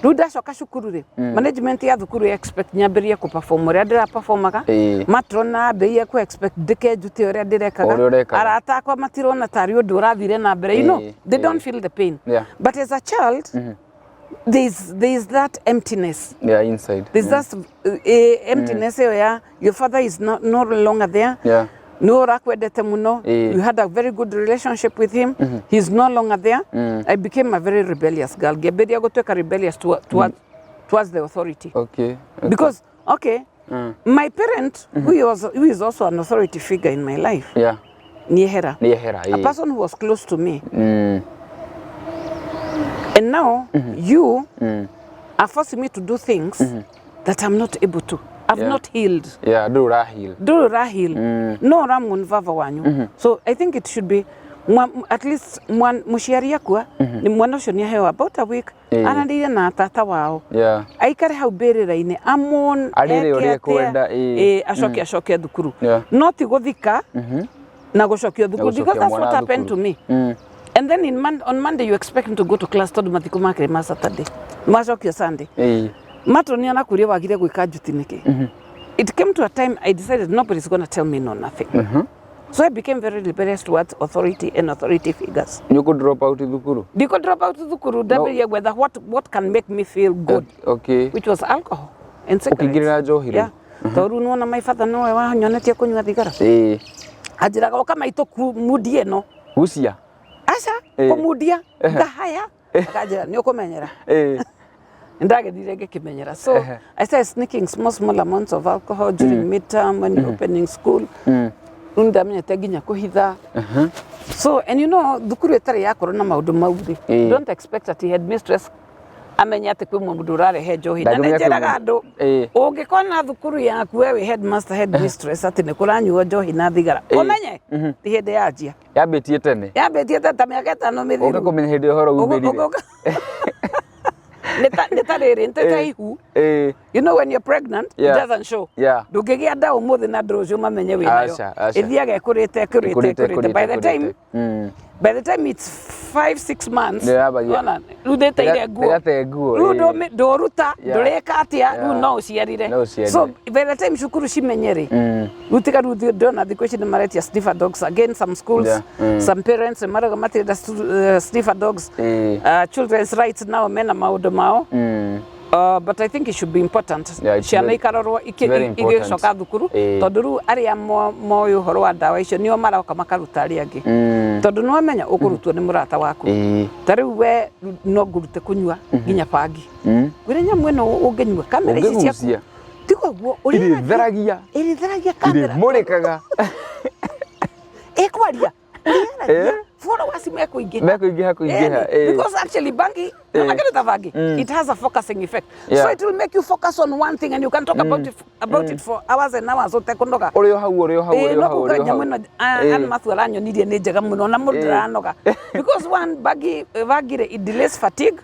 Rĩu ndacoka cukuru rĩ, management ya thukuru ya expect nyambĩrĩrie kũ perform ũrĩa ndĩra performaga. Matron ambĩrĩrie kũ expect ndĩke njute ũrĩa ndĩrekaga. Ũrĩa ũrekaga. Arata akwa matirona tarĩ ũndũ ũrathire na mbere. You know, they don't feel the pain. But as a child, there's that emptiness. Yeah, inside. There's that emptiness ĩyo ya your father is no longer there. Nĩ ũrakwendete mũno. You had a very good relationship with him. He's no longer there. I became a very rebellious girl. Ngĩambĩrĩria gũtuĩka rebellious towards the authority. Because, okay, my parent, who is also an authority figure in my life, Niehera. Niehera, A person who was close to me. And now, you are forcing me to do things that I'm not able to. I've not healed. Yeah, ndũrĩ ũraheal. Ndũrĩ ũraheal. No ũramuon baba wanyu. So I think it should be at least mũciari akua, nĩ mwana ũcio nĩ aheo about a week aranĩire na tata wao, aikare hau mbĩrĩra-inĩ amon Arĩre eke ũrĩa atĩa, ekwenda, ĩĩ. Acoke acoke thukuru. No ti gũthika na gũcokio thukuru, gũcokia because that's mwana what happened to thukuru. me. And then on Monday you expect him to go to class, tondũ mathiko makĩrĩ ma Saturday, macokio Sunday. Matron anakwĩria wagire gwĩka njuti nĩkĩ. It came to a time I decided nobody's going to tell me no nothing. So I became very rebellious towards authority and authority figures. Nĩ ũkũ drop out thukuru? Ndikũ drop out thukuru, ndambĩrĩria gwetha what can make me feel good, which was alcohol and cigarettes. Ũkĩingĩrĩra njohi rĩu? Yeah. Tondũ rĩu nĩwona my father nowe wanyonetie kũnyua thigara. Anjĩraga ũka maitũ mundie ĩno. Gucia. Aca, kũmundia ngahaya, akanjĩra nĩ ũkũmenyera. Ndagĩthire ngĩkĩmenyera. So I started sneaking small small amounts of alcohol during midterm, when you're opening school. Rĩu nĩndamenyete nginya kũhitha. So and thukuru ĩtarĩ yakorwo na maũndũ mau rĩ, don't expect that headmistress amenye atĩ kwĩ mũndũ ũrarehe njohi. Na Ndangĩmenya nĩ kwĩ njĩraga mũndũ. Andũ, ũngĩkona thukuru yaku we wĩ headmaster, headmistress, atĩ nĩ kũranyuo njohi na thigara, ũmenye ti hĩndĩ yanjia. Yambĩtie tene. Yambĩtie ta mĩaka 5 Ũka mĩthiru. kũmenya hĩndĩ ũhoro umĩrire. Nĩ ta rĩrĩ, nĩ ta ihu. When you're pregnant, it doesn't show. Ndũngĩgĩa nda ũmũthĩ na ndũrũciũ mamenye wĩ nayo. Aca, aca. Ĩthiaga ĩkũrĩte, ĩkũrĩte, Ĩkũrĩte, ĩkũrĩte. By the ĩkũrĩte, time ĩkũrĩte. By the time it's 5-6 months, Nĩyambagia. wona, rĩu ndĩteire nguo. Ndĩgate nguo, Rĩu ndũruta, ndũrĩka atĩa, rĩu no ũciarire. No ũciarire. So by the time cukuru cimenye rĩ, rĩu tiga rĩu ndĩrona thikũ ici nĩ maretia sniffer dogs again, some schools. Some parents nĩ marauga matirenda sniffer dogs. Children's rights nao mena maũndũ mao. But I think it should be important Yeah, it's ciana ikarorwo very important. igĩcoka thukuru, tondũ rĩu arĩa moĩ ũhoro wa ndawa icio nĩo maroka makaruta arĩa angĩ, tondũ nĩ wamenya ũkũrutwo nĩ mũrata waku. Ta rĩu we no ngũrute kũnyua nginya bangi, ngwĩre nyamũ ĩno ũngĩnyua kamera ici ciaku Ũngĩgucia. tiga ũguo ũrĩaragia. Ĩrĩtheragia. Ĩrĩtheragia kamera. Ĩrĩmũrĩkaga. Ĩkwaria ũrĩaragia, followers mekũingĩha. Mekũingĩha kũingĩha. Because actually bangi, mm. ta bangi, it has a focusing effect. So it will make you focus on one thing and you can talk about it for hours and hours ũtekũnoga. Ũrĩ o hau, ũrĩ o hau, ũrĩ o No hau, kuga ũrĩ o nyamũ hau. ĩno Ann Mathew aranyonirie nĩ njega mũno na mũndũ ndaranoga, because one, bangi rĩ, it delays fatigue,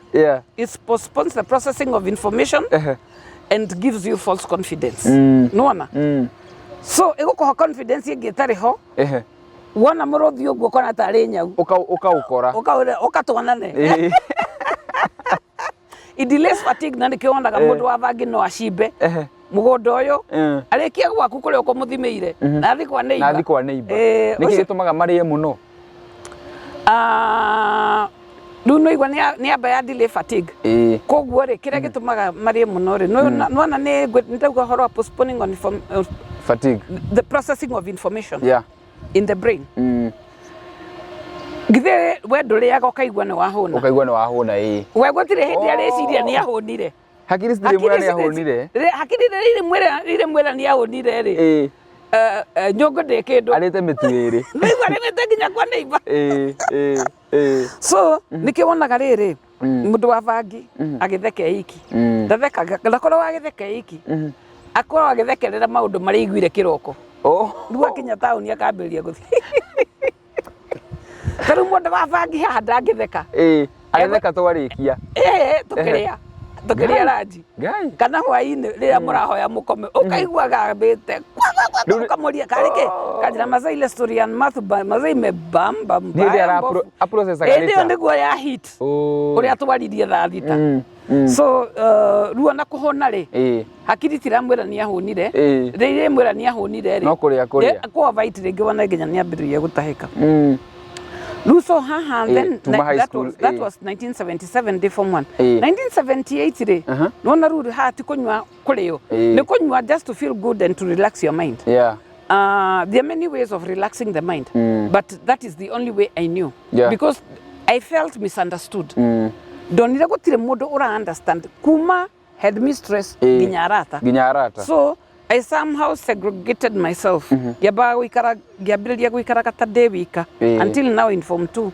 it postpones the processing of information and gives you false confidence. Nĩwona? So ĩgũkũhe confidence ĩngĩ ĩtarĩ ho. Wona mũrũthi ũguo ũkona tarĩ nyau. Ũkaũkora. Ũkatwanane. It delays fatigue, na nĩkĩo wonaga mũndũ wa bangi no acimbe mũgũnda ũyũ, arĩkia gwaku kũrĩa ũkũmũthimĩire, na athi kwa Na neighbor. athi kwa neighbor. Nĩkĩ gĩtũmaga marĩe mũno? Ah, rĩu nĩ igua nĩ amba ya delay fatigue. Koguo rĩ, kĩrĩa gĩtũmaga marĩe mũno rĩ, nĩwona nĩ ndauga ũhoro wa postponing on Fatigue. the processing of information in the brain. Githĩ we ndũrĩaga ũkaigua nĩ wahũna? Ũkaigua nĩ wahũna, ĩĩ. We gũtirĩ hĩndĩ arĩciria nĩ ahũnire. Hakiri citirĩ mwĩra nĩ ahũnire. Hakiri rĩrĩ mwĩra nĩ ahũnire rĩ, nyũngũ ndĩ kĩndũ. Arĩte mĩtu ĩrĩ. Nĩigua arĩmĩte nginya kwa neighbor. Ĩĩ, ĩĩ, ĩĩ. So nĩkĩo wonaga rĩrĩ, mũndũ wa bangi agĩtheka iki, ndathekaga, ndakoragwo agĩtheka iki, akoragwo agĩthekerera maũndũ marĩa aiguire kĩroko. Rĩu akinya taũni akambĩrĩria gũthiĩ. Ta rĩu mũndũ wa bangi haha ndangĩtheka. Ĩĩ. Agĩtheka twarĩkia. Ĩĩ, tũkĩrĩa ranji Ngai. kana hwainĩ rĩrĩa mũrahoya mũkome, ũkaigua gambĩte ũkamũria karĩ kĩ, kanjĩra maza ile story ya Matthew maza imebamba Nĩ hĩndĩ mbaya mbovu. aprocessaga Ĩndĩ ĩyo later. nĩguo ya hit ũrĩa twaririe thaa 6. So rĩu ona kũhũna rĩ, hakiri tiramwĩra nĩ ahũnire. Rĩrĩa mwĩra nĩ ahũnire rĩ, No kũrĩa kũrĩa. Kwa overeat rĩngĩ wona nginya nĩ ambĩrĩria gũtahĩka. Rĩu so haha then Tuma high that school, was, that was 1977 day form 1. 1978 rĩ, nĩwona rĩu haha ti kũnyua kũrĩo, nĩ kũnyua just to feel good and to relax your mind. There are many ways of relaxing the mind, but that is the only way I knew, because I felt misunderstood. Ndonire gũtirĩ mũndũ ũra understand kuma headmistress nginya arata. Nginya arata. So I somehow segregated myself. Ngĩambaga gũikara, ngĩambĩrĩria gũikaraga ta ndĩ wika until now in form 2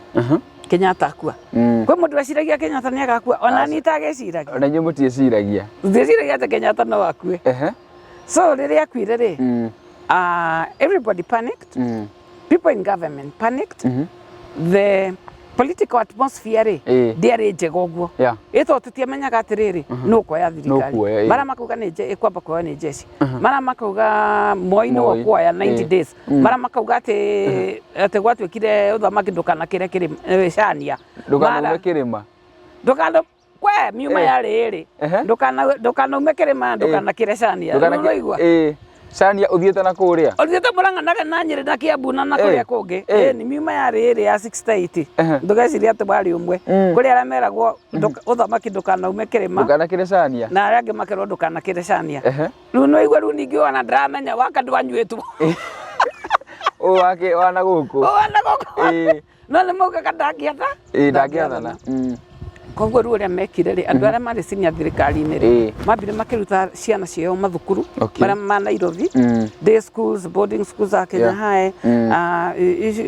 Kenyatta akua. Kwĩ mũndũ weciragia Kenyatta nĩ agakua? Ona niĩ itageciragia. Ona inyuĩ mũtiĩciragia. Ndieciragia atĩ Kenyatta no akue. So rĩrĩa akuire rĩ, everybody panicked. People in government panicked. The political atmosphere rĩ, ndĩarĩ njega ũguo. Ĩ tondũ tũtiamenyaga atĩrĩrĩ, nũ ũkuoya thirikari. Nũ ũkuoya, ĩ. Marĩa makauga nĩ ĩkwamba kuoywo nĩ jeshi, marĩa makauga Moi nĩwe Moi, ũkuoya 90 days, marĩa makauga atĩ gwatuĩkire ũthamaki ndũkanakĩre kĩrĩma, cania. Ndũkanaume kĩrĩma. Ndũkana kwe miuma yarĩ ĩrĩ. Ndũkanaume kĩrĩma, ndũkanakĩre cania. Ndũkanakĩre- Nĩũraigua? Ĩ. Cania ũthiĩte na kũrĩa. Ũthiĩte Mũrang'a na Nyĩrĩ na Kĩambu na kũrĩa kũngĩ. Ĩ, miuma yarĩ ĩrĩ ya 68. Ndũgecirie atĩ warĩ ũmwe. Kũrĩ arĩa meragwo ũthamaki ndũkanaume kĩrĩma. Ndũkanakĩre cania. Na arĩa angĩ makerwo ndũkanakĩre cania. Rĩu no igua rĩu ningĩ ona ndiramenya waka ndwanyuĩtwo. Ũyũ wake wana gũkũ. Wana gũkũ. No nĩ maugaga ndangĩatha. Ĩ, ndangĩathana. Koguo rĩu ũrĩa mekire rĩ, andũ arĩa marĩ senior thirikari-inĩ rĩ, mambire makĩruta ciana ciao mathukuru marĩa ma Nairobi, day schools, boarding schools a Kenya High,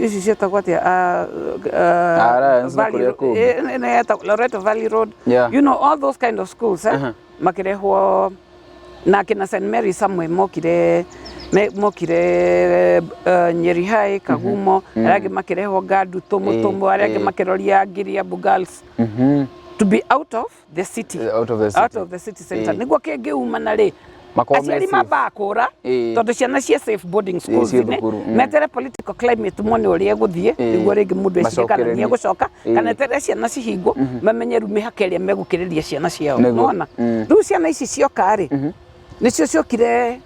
ici ciĩtagwo atĩa, Alliance na kũrĩa kũngĩ. Ĩno yetagwo Loreto Valley Road, you know all those kind of schools, makĩrehwo na kina St Mary's somewhere mokire mokire Nyeri High, Kagumo, arĩa angĩ makĩrehwo Ngadu, Tũmũtũmũ, arĩa angĩ makĩroria Ngiriabu Girls, to be out of the city. Out of the city. Out of the city center. Nĩguo kĩngĩumana rĩ, Makorwo me aciari safe. mambaga kũra, tondũ ciana ciĩ safe boarding schools ciĩ inĩ, thukuru, metere political climate mone ũrĩa ĩgũthiĩ, nĩguo rĩngĩ mũndũ ecirie kana Macokererie. nĩegũcoka, kana eterere ciana cihingwo, mamenye rĩu mĩhaka ĩrĩa megũkĩrĩria ciana ciao. Nĩguo. Nĩwona? Rĩu ciana ici cioka rĩ, nĩcio ciokire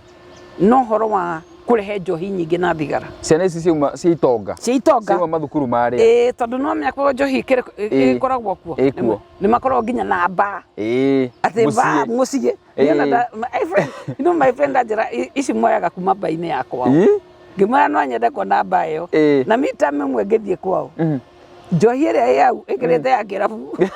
na ũhoro wa kũrehe njohi nyingĩ na thigara. Ciana ici ciauma cia itonga. Cia itonga. Ciauma mathukuru marĩa. Ĩĩ, tondũ no menya kwĩ njohi ĩkoragwo kuo. Ĩkuo. Nĩ makoragwo nginya na mbaa. Atĩ mbaa Mũciĩ. mũciĩ. Niona my friend, you know my friend anjĩra ici moyaga kuma mbaa-inĩ ya kwao. Ngĩmwĩra no nyende kuona mbaa ĩyo. Na mi time ĩmwe ngĩthiĩ kwao, njohi ĩrĩa ĩ hau ĩkĩrĩte ya kĩrabu.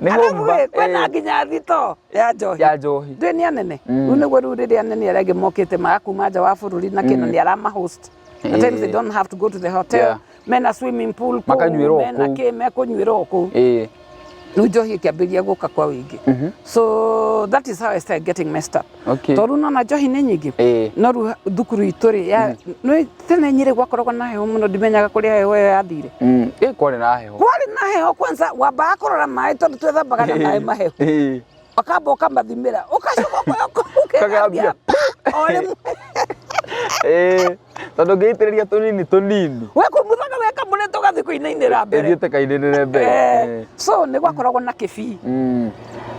Nĩ Arabu home ĩ, kwĩna nginya thito ya njohi. Ya njohi. Ndũĩ nĩ anene. Rĩu nĩguo rĩu rĩrĩa anene arĩa angĩ mokĩte makuma nja wa bũrũri na kĩno nĩ arama host. At times they don't have to go to the hotel. Mena swimming pool kũu, Makanyuĩra o mena kũu. kĩ, mekũnyuĩra o kũu. Rĩu njohi ĩkĩambĩrĩria gũka kwa ũingĩ. So that is how I started getting messed up. Tondũ nona njohi nĩ nyingĩ. No rĩu thukuru itũ rĩ, nĩ tene Nyĩrĩ gwakoragwo na heho mũno, ndimenyaga kũrĩa heho ĩyo yathire. Ĩ, kwarĩ na heho. Kwarĩ na heho kwanza, wambaga kũrora maĩ tondũ twethambaga na maĩ mahehu. Ũkamba ũkamathimĩra, ũgacoka ũkethambia o rĩmwe. Tondũ ũngĩitĩrĩria tũnini tũnini. We kũmuthaga weka mũrĩtũ ũgathiĩ kũinainĩra mbere. Ĩthiĩte kainĩrĩre mbere. So nĩ gwakoragwo na kĩbii.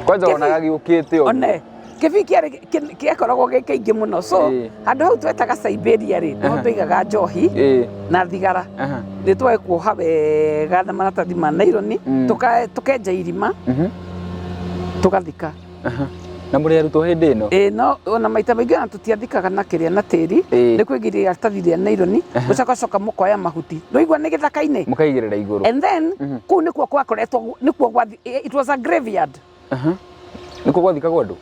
Kwanza Kĩbii. wonaga gĩũkĩte ũguo. One, kĩbii kĩarĩ gĩakoragwo gĩ kĩingĩ mũno. So handũ hau twetaga Siberia rĩ, nĩho twaigaga njohi na thigara. Nĩ twaĩ kuoha wega na maratathi ma naironi, tũkenja irima, tũgathika. Na mũrĩ arutwo hĩndĩ ĩno? Ĩ, no ona maita maingĩ ona tũtiathikaga na kĩrĩa na tĩri, nĩ kwĩgiria iratathi rĩa naironi, mũcoka mũkoya mahuti. Nĩwaigua nĩ gĩthaka-inĩ? Mũkaigĩrĩra igũrũ. And then kũu nĩkuo gwakoretwo, nĩkuo gwathi, it was a graveyard. Nĩkuo gwathikagwo andũ?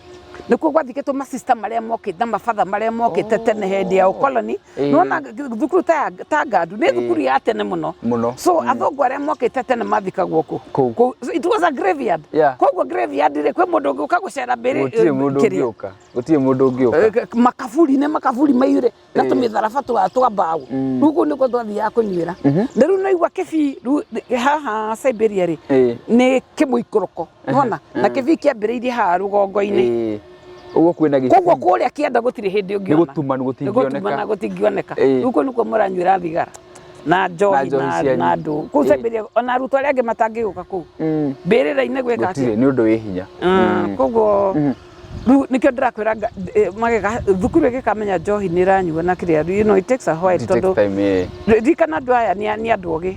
Nĩkuo gwathikĩtwo masista marĩa mokĩte na mabatha marĩa mokĩte tene hĩndĩ ya ũkoloni. Nĩwona thukuru ta Ngandu nĩ thukuru ya tene mũno. Mũno. So athũngũ arĩa mokĩte tene mathikagwo kũ? Kũu. So it was a graveyard. Koguo graveyard rĩ, kwĩ mũndũ ũngĩũka gũcera mbĩrĩ, Gũtirĩ mũndũ kĩrĩa. ũngĩũka. Gũtirĩ mũndũ ũngĩũka. Makaburi nĩ makaburi maiyũre na tũmĩtharaba twa mbaũ. Rĩu kũu nĩkuo twathiaga kũnyuĩra. Na rĩu naigua kĩbii rĩu haha Siberia rĩ, nĩ kĩmũikũrũko. Nĩwona? Na kĩbii kĩambĩrĩirie haha rũgongo-inĩ. Ũguo kwĩna gĩbii. Koguo kũrĩa kĩanda gũtirĩ hĩndĩ ũngĩona. Nĩ gũtumanu Nĩ gũtumana gũtingĩoneka. gũtingĩoneka. Rĩu kũu nĩkuo mũranyuĩra thigara. Na njohi Na njohi cianyu. na ndũ. Kũu Siberia ona arutwo arĩa angĩ matangĩũka kũu. Mbĩrĩra-inĩ gwĩka atĩa? Gũtirĩ, nĩ ũndũ wĩ hinya. Koguo rĩu nĩkĩo ndĩrakwĩra mageka thukuru ĩgĩkamenya njohi nĩ ĩranyuo na kĩrĩa, you know, it takes a while It takes tondũ time, ririkana andũ aya nĩ andũ ogĩ.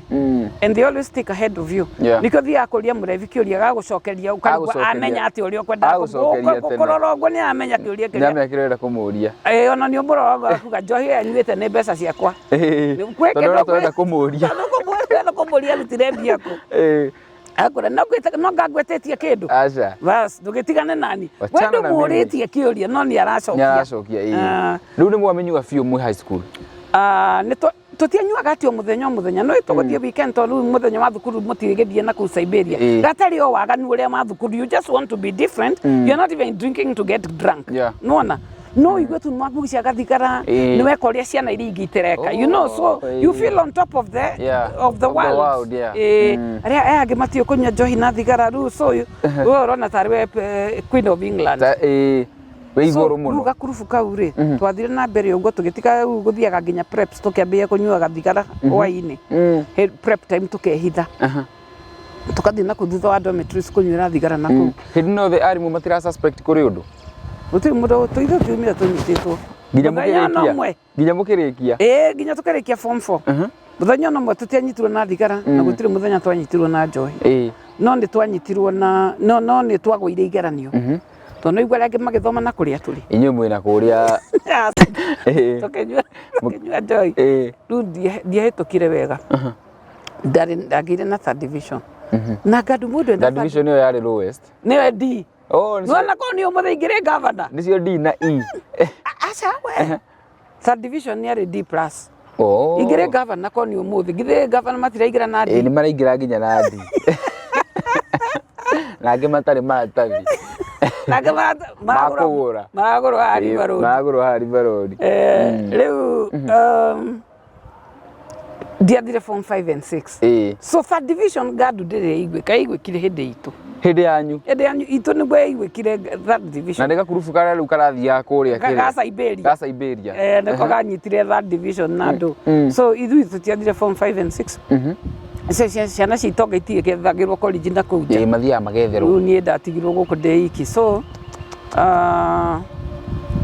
And they always think ahead of you. Nĩkĩo thiaga kũria mũrebi kĩũria gagũcokeria ũkarigwo Agũcokeria. amenya atĩ ũrĩa ũkwendaga Agũcokeria tene. kũrora ũguo nĩ aramenya kĩũria kĩrĩa. Nĩ amenya kĩrĩa ũrenda kũmũria. Ona nĩ ũmũrora ũguo akuga njohi ĩyo anyuĩte nĩ mbeca ciakwa. Kwĩ Tondũ kĩndũ ũrĩa tũrenda kũmũria. Tondũ kũmũria, kũmũria arutire mbia kũ. Akũra, no ngwĩte, no ngangwĩtĩtie kĩndũ. Aca. Bas, ndũgĩtigane nani. We Wachana na mimi. ndũmũrĩtie kĩũria, no nĩ aracokia. Nĩ aracokia, ĩĩ. Rĩu nĩ mwamenyua biũ mwĩ high school? Nĩ twa, Tũtianyuaga atĩ o mũthenya o mũthenya, no tũgũthiĩ weekend, tondũ rĩu mũthenya wa thukuru mũtigĩthiĩ na kũu Siberia. Gatarĩ o waganu ũrĩa wa thukuru, you just want to be different. You're not even drinking to get drunk. Nĩwona no igue tu nĩwagucia gathigara, nĩweka ũrĩa ciana iria ingĩ itereka, so you feel on top of the of the Of the world. world, yeah. Arĩa aya angĩ matiũĩ kũnyua njohi na thigara rĩu, so we ũrona tarĩ we Queen of England. Ĩĩ, wĩ igũrũ Rĩu mũno. Gakurubu kau rĩ, twathire na mbere ũguo, tũgĩtiga rĩu gũthiaga nginya preps, tũkĩambĩrĩria kũnyuaga thigara hwaĩ-inĩ. Prep time tũkehitha, tũkathiĩ na kũu thutha wa dormitories kũnyuĩra thigara na kũu. Hĩndĩ ĩno othe arimũ matira suspect kũrĩ ũndũ? Gũtirĩ mũndũ, tũithuĩ tiumire tũnyitĩtwo. Nginya Mũthenya ona mũkĩrĩkia? ũmwe. Nginya mũkĩrĩkia? Ĩĩ, nginya tũkĩrĩkia form 4. Mũthenya ona ũmwe tũtianyitirwo na thigara, na gũtirĩ mũthenya twanyitirwo na njohi. No nĩ twanyitirwo na no nĩ twagũire igeranio, tondũ no igua arĩa angĩ magĩthoma na kũrĩa tũrĩ. Inyuĩ mwĩna kũrĩa. Tũkĩnyua njohi. Rĩu ndiahĩtũkire wega. Ndarĩ ndagĩire na third division na ngandũ mũndũ ena Third division ĩyo yarĩ lowest. Nĩyo D. Oh, nĩcio. Nĩwona korwo nĩ ũmũthĩ ingĩrĩ governor. Nĩcio D na E. Aca we, third division yarĩ D plus. Oh. Ingĩrĩ governor korwo nĩ ũmũthĩ, githĩ governor matiraingĩra na D? Nĩ maraingĩra nginya na D. Na angĩ matarĩ maratathi. Nake Makũgũra. Maragũrwo haha River Road. Maragũrwo haha River Road. Rĩu ndiathire form 5 and 6. So third division ngandu ndĩrĩ ĩiguĩka, ĩiguĩkire hĩndĩ itũ. Hĩndĩ yanyu? Hĩndĩ yanyu itũ nĩguo yaiguĩkire third division. Na nĩ gakurubu karĩa rĩu karathiaga kũrĩa kĩrĩa? Ga Siberia. Ga Siberia. Nĩko ganyitire third division na andũ. So ithuĩ tũtiathire form 5 and 6. Ciana cia itonga itigĩthagĩrwo college na kũu nja. Ĩĩ, mathiaga magetherwo. Rĩu niĩ ndatigirwo gũkũ ndĩ iki, so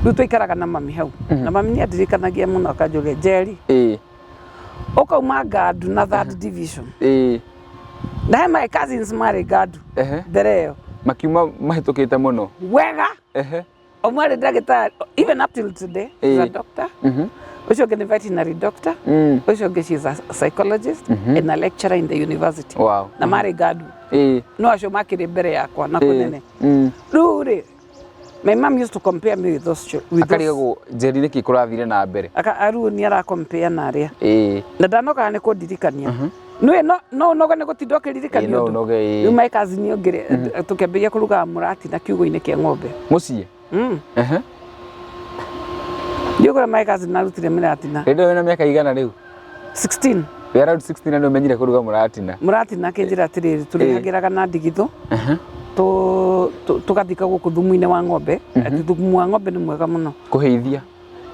rĩu twaikaraga na mami hau, na mami nĩ andirikanagia mũno, akanjũria, "Njeri, ũkauma ngandu na third division?" Na he my cousins marĩ ngandu mbere ĩyo. Makiuma mahĩtũkĩte mũno. Wega. Ũmwe arĩ ndagĩtarĩ, even up till today he's a doctor. Ũcio ũngĩ nĩ veterinary doctor. Ũcio ũngĩ, she's a psychologist and a lecturer in the university. Na marĩ ngandu. No acio makĩrĩ mbere yakwa na kũnene. Rĩu rĩ, my mom used to compare me with those with those Akarigagwo, "Njeri, nĩkĩ kũrathire na mbere?" Rĩu nĩ aracompare na arĩa, na ndanogaga nĩ kũndirikania. Nĩwe no ũnoge nĩ gũtinda ũkĩririkania No ũndũ. ũnoge, ĩĩ. Rĩu my cousin ũngĩ rĩ, tũkĩambĩrĩria kũrugaga mũratina kiugũ-inĩ kĩa ng'ombe. Mũciĩ? Ndiũĩ kũrĩa my cousin arutire mĩratina. Hĩndĩ ĩyo wĩna mĩaka igana rĩu? 16. Wĩ around 16 na nĩ ũmenyire kũruga mũratina? Mũratina akĩnjĩra atĩrĩrĩ, tũrĩhagĩraga na ndigithũ, tũgathika gũkũ thumu-inĩ wa ng'ombe, atĩ thumu wa ng'ombe nĩ mwega mũno. Kũhĩithia.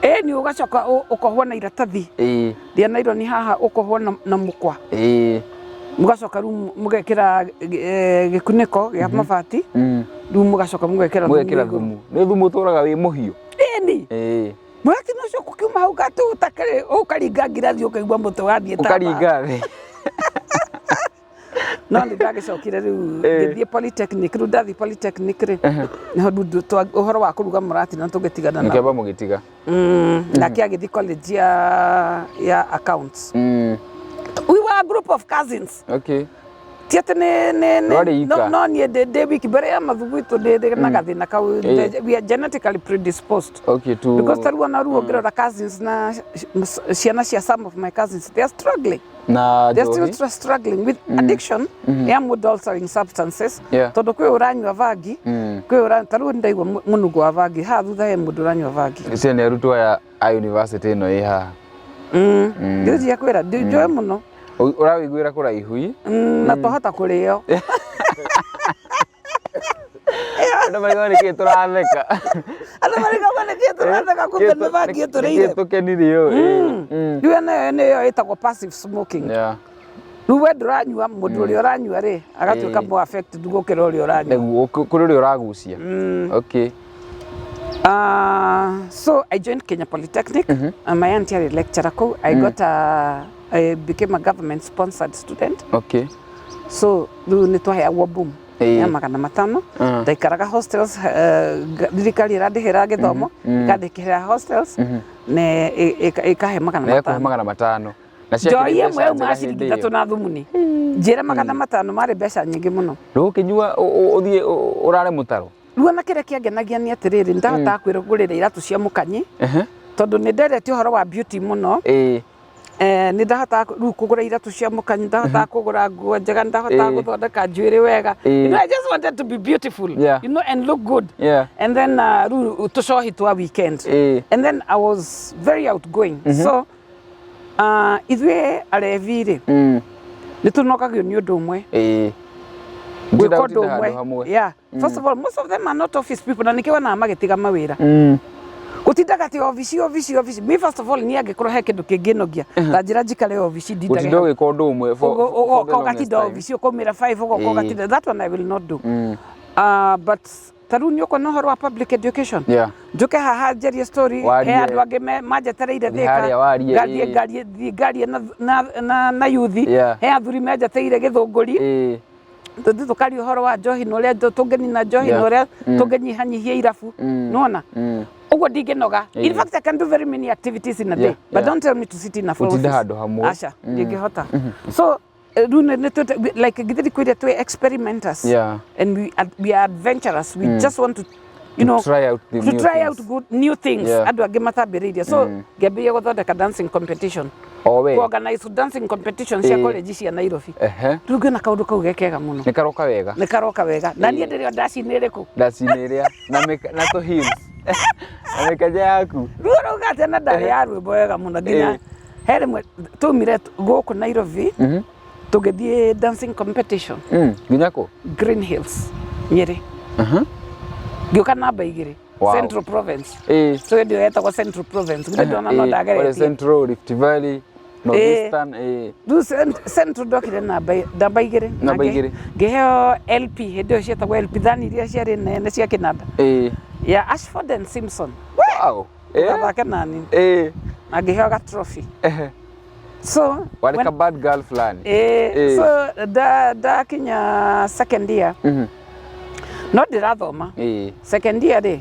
Ĩĩ, nĩ ũgacoka ũkohwo na iratathi rĩa naironi haha, ũkohwo na mũkwa, mũgacoka rĩu mũgekĩra gĩkunĩko gĩa mabati, rĩu mũgacoka mũgekĩra thumu Mũgekĩra igũrũ. Thumu. Nĩ thumu ũtũraga wĩ mũhiũ. Ĩni. Mũratina ũcio ũkiuma hau gatũtakĩrĩ, ũkaringa ngirathi, ũkaigua mũtwe wathiĩ ta Ũkaringa thĩ. No nĩ ndagĩcokire rĩu ngĩthiĩ polytechnic. Rĩu ndathiĩ polytechnic rĩ, nĩho rĩu ũhoro wa kũruga mũratina tũgĩtigana nao. Mũkĩamba mũgĩtiga. Nake agĩthiĩ college ya accounts. We were a group of cousins. Ti atĩ nĩ Ndwarĩ ika. No niĩ ndĩ wiki mbere ya mathuguitũ ndĩ na gathĩna kau. We are genetically predisposed. Okay, to Because tarĩu ona rĩu ũngĩrora cousins na ciana cia some of my cousins, they are struggling. Na They are still njohi. struggling with addiction ya mood altering substances, tondũ kwĩ ũranyua bangi, kwĩ ũra tarĩu ndaigua mũnungo wa bangi haha thutha, he mũndũ ũranyua bangi. Icio nĩ arutwo aya a university ĩno ĩ haha. Ngĩrĩria kwĩra njũĩ mũno. Ũrawĩiguĩra kũraihu i? Na twahota kũrĩo. Andũ marigagwo nĩkĩ tũratheka. Andũ marigagwo nĩkĩ tũratheka, kumbe nĩ bangi ĩtũrĩire. Nĩkĩ tũkenirio? Rĩu ĩno nĩyo ĩtagwo passive smoking. Rĩu we ndũranyua, mũndũ ũrĩa ũranyua rĩ agatuĩka more affected gũkĩra ũrĩa ũranyua. Nĩguo kũrĩ ũrĩa ũragucia. Okay. So I joined Kenya Polytechnic. My auntie arĩ lecturer kũu. I became a government sponsored student. So rĩu nĩ twaheagwo boom ya 500. Ndaikaraga hostels, thirikari ĩrandĩhĩra gĩthomo, ĩkandĩhĩra hostels na ĩkahe magana Na ĩkahe matano. 500. Na ciakĩrĩ Njohi ĩmwe mbeca yauma njega ciringi hĩndĩ 3 ĩyo. na thumuni. Njĩra 500 marĩ mbeca nyingĩ mũno. Rĩu ũkĩnyua ũthiĩ ũrare mũtaro. Rĩu ona kĩrĩa kĩangenagia nĩ atĩrĩrĩ, ndahotaga kwĩgũrĩra iratũ cia mũkanyi, tondũ nĩ ndendete ũhoro wa beauty mũno. Nĩ ndahotaga rĩu kũgũra iratũ cia mũkanyi, ndahotaga kũgũra nguo njega, nĩ ndahotaga gũthondeka njuĩrĩ wega. I just wanted to be beautiful, and look good. And then rĩu tũcohi twa weekend. And then I was very outgoing. So ithuĩ arevi rĩ, nĩ tũnogagio nĩ ũndũ ũmwe. Gwĩka ũndũ ũmwe. Yeah. First of all, most of them are not office people, na nĩkĩo wonaga magĩtiga mawĩra. Gũtindaga atĩ obici, obici, obici. Me, first of all, niĩ angĩkorwo he kĩndũ kĩngĩnogia, ta njĩra njikare obici ndindage. Gũtinda ũgĩka ũndũ ũmwe for the longest time. Obici ũkaumĩra 5 ũgoka ũgatinda. That one I will not do. But ta rĩu nĩ ũkuona ũhoro wa public education. Njũke haha njarie story, he andũ angĩ manjetereire Thika, ngathiĩ ngarie na yuthi, he athuri menjetereire Gĩthũngũri. Tũthiĩ tũkaria ũhoro wa njohi na ũrĩa tũngĩnina njohi na ũrĩa tũngĩnyihanyihia irabu. Nĩwona? Ũguo ndingĩnoga. In fact, I can do very many activities in a day. But don't tell me to sit in a office. Gũtinda handũ hamwe. Aca, ndingĩhota. So, rĩu nĩ like githĩ ndikwĩrire twĩ experimenters. And we are adventurous. We just want to, you know, try out the to new try things. Out good new things. Andũ angĩ matambĩrĩirie. So, ngĩambĩrĩria gũthondeka dancing competition. O we. Organize dancing competition cia college cia Nairobi. Rĩu ngĩona kaũndũ kau ge kega mũno. Nĩ karoka wega. Nĩ karoka wega. Na niĩ ndĩrĩ o ndaci-inĩ ĩrĩkũ? Ndaci-inĩ ĩrĩa na tũ heels. Na mĩkanja yaku. Rĩu ũrauga atĩa na ndarĩ ya rwĩmbo wega mũno nginya he rĩmwe twaumire gũkũ Nairobi tũgĩthiĩ dancing competition. Nginya kũ? Green Hills, Nyeri. Ngĩũka namba 2. Central Province. So hĩndĩ ĩyo yetagwo Central Province. Githĩ ndona no ndageretie. Central, Rift Valley, Northeastern. Rĩu Central ndokire namba 2. Namba 2. Ngĩheo LP, hĩndĩ ĩyo cietagwo LP, thani iria ciarĩ nene cia kĩnanda. Ya Ashford and Simpson. Wow. Gathake nani. Na ngĩheo ga trophy. So warĩ ka bad girl fulani. So ndakinya second year. No ndĩrathoma. Second year rĩ,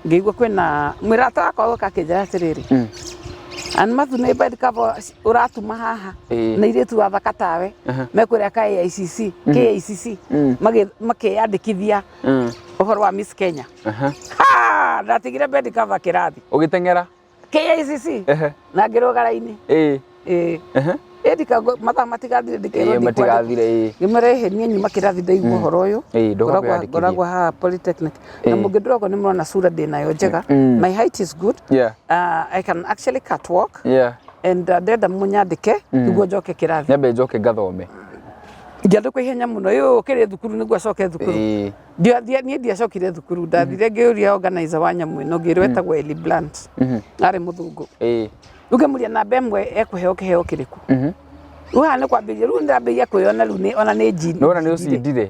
ngĩigua kwĩna mũrata wakwa oka akĩnjĩra atĩrĩrĩ, Ann Mathu nĩ bed cover ũratuma haha na irĩtu wathaka tawe mekũrĩa ka AICC, KICC makĩyandĩkithia ũhoro wa Miss Kenya. Ha, ndatigire bed cover kĩrathi. Ũgĩteng'era? KICC na ngĩrũga raini. Ĩndika mathaa matigathire ndikĩrwo matigathire. Ngĩmwĩra ĩhĩ niĩ nyuma kĩrathi ndaigua ũhoro ũyũ. Ngoragwo haha Polytechnic. Na mũngĩndora ũguo nĩ mũrona sura ndĩnayo njega. My height is good. I can actually catwalk. And ndenda mũnyandĩke nĩguo njoke kĩrathi. Nyambe njoke ngathome. Ngĩandĩkwo ihenya mũno. Ĩĩ ũkĩrĩ thukuru nĩguo acoke thukuru. Niĩ ndiacokire thukuru, ndathire ngĩũria organizer wa nyamũ ĩno, ngĩrwo etagwo Ellie Blunt. Arĩ mũthũngũ. Rĩu ngĩmũria namba ĩmwe ekũheo kĩheo kĩrĩkũ. Rĩu haha nĩ kwambĩrĩria, rĩu ndambĩrĩria kwĩyona rĩu nĩ ona nĩ njini. Nĩwona nĩ ũcindire.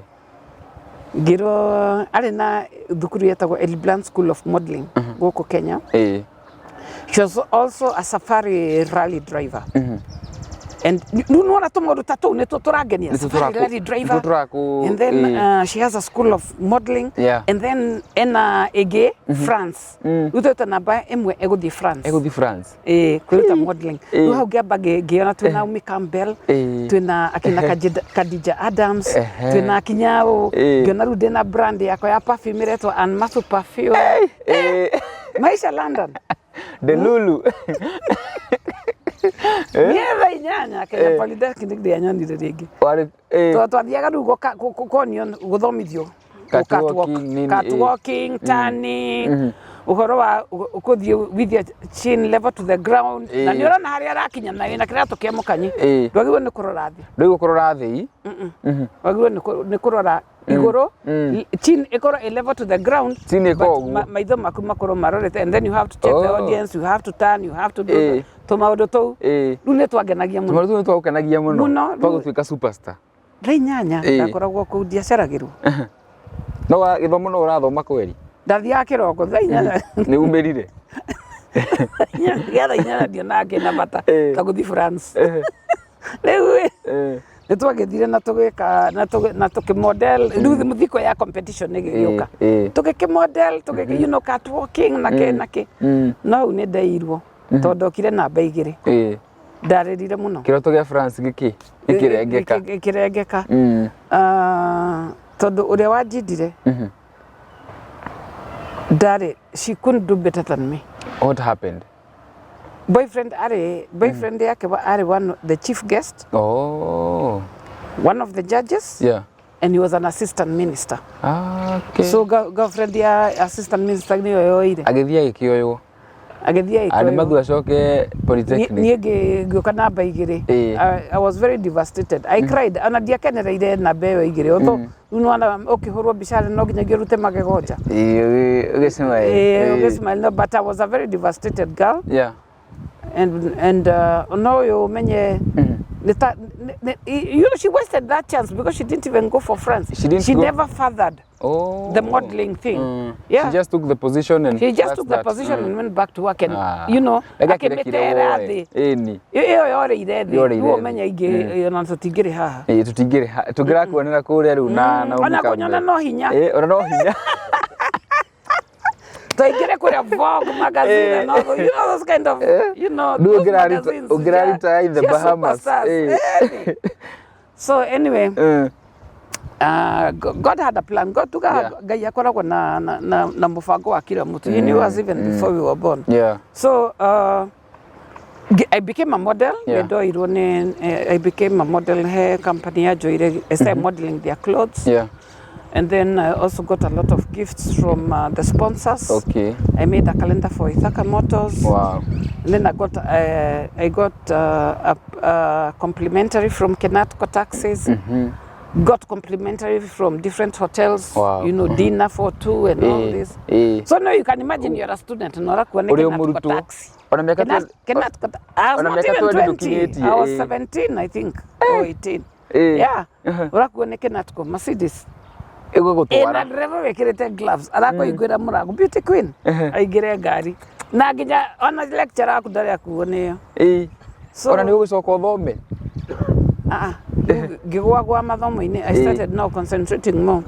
Ngĩrwo arĩ na thukuru yetagwo Ellie Blunt School of Modeling gũkũ Kenya. She was also a safari rally driver. And rĩu nĩwona tũmaũndũ ta tũu nĩtuo tũrangenia. Safari rally driver. And then she has a school of modeling. And then ena ĩngĩ France. Rĩu twĩte namba ĩmwe ĩgũthiĩ France. Ĩgũthiĩ France. Kwĩruta modeling. Rĩu hau ngĩamba ngĩona twĩna Naomi Campbell, twĩna akina Khadija Adams, twĩna akinya ũ, ngĩona rĩu ndĩna brand yakwa ya perfume ĩretwo Ann Mathu Perfume. Maisha London. The Lulu. Niĩ thaa 8 Kenya Polytechnic ndianyonire rĩngĩ. Tondũ twathiaga rĩu kuonio gũthomithio catwalking, turning, ũhoro wa kũthiĩ with your chin level to the ground. Na nĩ ũrona harĩa arakinya na wĩna kĩratũ kĩa mũkanyi. Ndwagĩrĩirwo nĩ kũrora thĩ. Ndwagĩrĩirwo kũrora thĩ. Wagĩrĩirwo nĩ kũrora igũrũ, chin ĩkorwo ĩ level to the ground, Chin ĩkorwo ũguo. Maitho maku makorwo marorete, and then you have to check the audience, you have to turn, you have to do tũmaũndũ tũu. Rĩu nĩ twangenagia mũno. Tũmaũndũ tũu nĩ twagũkenagia mũno. Mũno, rĩu Twagũtuĩka superstar. Thaa 8 ndakoragwo kũu ndiaceragĩrwo. No gĩthomo no ũrathoma kweri? Ndathiaga kĩroko thaa 8. Nĩ umĩrire? Gĩa thaa 8 ndionaga kĩna bata ta gũthiĩ France. Rĩu nĩ twagĩthire na tũgĩka na tũkĩmodel, rĩu mũthiko ya competition ĩgĩgĩũka. Tũgĩkĩmodel, tũgĩkĩ, you know, catwalking na kĩ na kĩ. No hau nĩ ndeirwo tondũ ndokire namba 2. Ndarĩrire mũno. Kĩroto gĩa France gĩkĩ gĩkĩrengeka. Gĩkĩrengeka. Tondũ ũrĩa wanjindire ndarĩ, she couldn't do better than me. What happened? Boyfriend arĩ boyfriend yake arĩ one the chief guest. Oh. One of the judges. And he was an assistant minister. Ah, okay. So girlfriend ya assistant minister nĩyo yoire. Agĩthiĩ agĩkĩoywo. Agĩthiĩ Arĩ agĩkĩoywo. Mathu acoke polytechnic. Niĩ ngĩũka namba 2. I was very devastated. I cried. Ona ndiakenereire namba ĩyo 2. Although rĩu nĩwona ũkĩhũrwo mbica no nginyagia ũrute magego nja. Ĩĩ, ũgĩcemania. Ĩĩ, ũgĩcemania. No, but I was a very devastated girl. And no ũyũ ũmenye you know, she wasted that chance because she didn't even go for France. She didn't She go. Never fathered the modeling thing. Yeah. She just took the position and She just that's took the that. position and went back to work and Ah. you know, Reke akĩrekire akĩmĩtera woe. thĩ. Ĩni. Ĩyo yorĩire thĩ. Yorĩire Rĩu thĩ. ũmenye ingĩ ona tũtingĩrĩ haha. Ĩĩ, tũtingĩrĩ tũngĩrakuonera kũrĩa rĩu na Naomi Ona Campbell. kũnyona no hinya. Ĩĩ, ona no hinya. Twaingĩre kũrĩa Vogue magazine and all those, you know, those kind of, you know, Rĩu those magazines ũngĩraruta in the cia Bahamas. superstars. Ĩĩ. So anyway, God had a plan. God tuga Ngai akoragwo na mũbango wa kila mtu. He knew us even before we were born. So I became a model. Nĩndoirwo nĩ I became a model he company ya njoire. I started modeling their clothes. And then I also got a lot of gifts from the sponsors. I made a calendar for Ithaka Motors. Wow. And then I got a complimentary from Kenatco Taxis. Got complimentary from different hotels. Dinner for two and all this. So now you can imagine you're a student and ũrakuo nĩ Ũrĩ o Kenatco mũrutwo. taxi. Ona mĩaka Kenatco I was ona not mĩaka even 20 20. ndũkinyĩtie, I was eh. 17, I think, or 18. Yeah. Ũrakuo nĩ Kenatco Mercedes. Ĩgũgũtwara. Ĩna driver wĩkĩrĩte gloves arakũhingũra mũrango, beauty queen aingĩre ngari na nginya ona lecturer aku ndarĩ akuo nĩyo. So Ona nĩ ũgũcoka ũthome. Ah, ah, ngĩgwagwa mathomo-inĩ. I started now concentrating more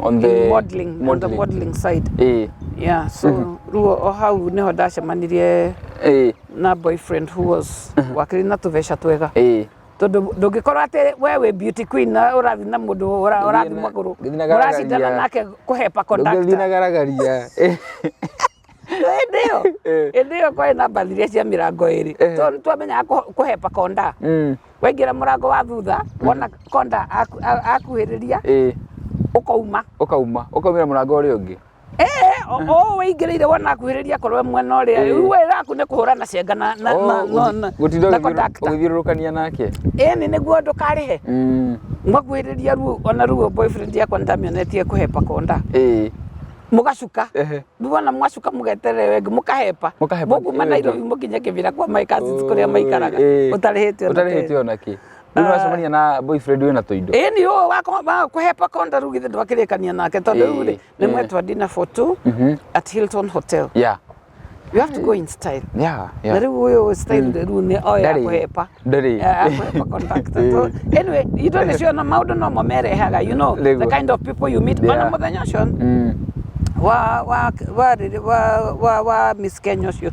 On the in modeling, on the modeling side. Yeah, so rĩu o hau nĩho ndacemanirie na boyfriend who was wakĩrĩ na tũbeca twega, tondũ ndũngĩkorwo atĩ we wĩ beauty queen na ũrathiĩ na mũndũ ũrathiĩ magũrũ, Ngĩthiĩ na mũracindana garagaria. Nake kũhepa Ndũngĩthiĩ conductor. Na garagaria. Hĩndĩ ĩyo hĩndĩ ĩyo kwarĩ na mbathi iria cia mĩrango 2, tondũ twamenyaga kũhepa konda. Waingĩra mũrango wa thutha, wona konda akuhĩrĩria, ũkauma. Ũkauma, ũkaumĩra mũrango ũrĩa ũngĩ. Ĩĩ, o wĩingĩrĩire wona akuhĩrĩria, korwo mwena ũrĩa. Rĩu wĩra waku nĩ kũhũra na cenga na na na na na Gũtinda na conductor. ũgĩthiũrũrũkania nake. Ĩni, nĩguo ndũkarĩhe. Mwakuhĩrĩria ruo, ona ruo boyfriend yakwa ndamĩonetie kũhepa konda. Mũgacuka. Rĩu ona mwacuka, mũgeterera ĩngĩ, mũkahepa. Mũkahepa Mũkuma ĩyo ĩngĩ. Nairobi mũkinye Kĩbĩra kwa my cousins kũrĩa maikaraga ũtarĩhĩte ona. Ũtarĩhĩte ona kĩ. Rĩu nĩwacemania na boyfriend wĩna tũindo. Ĩni, ũũ wa kũhepa konda rĩu githĩ ndwakĩrĩkania nake, tondũ rĩu rĩ nĩ mwetwa dinner for two at Hilton Hotel. You have to go in style. Na rĩu ũyũ style rĩu nĩ o ya Ndarĩ. kũhepa. Ndarĩ. Ya kũhepa conductor. So anyway, indo nĩcio na maũndũ nomo merehaga, the kind of people you meet. Ona mũthenya ũcio wa Miss Kenya ũcio,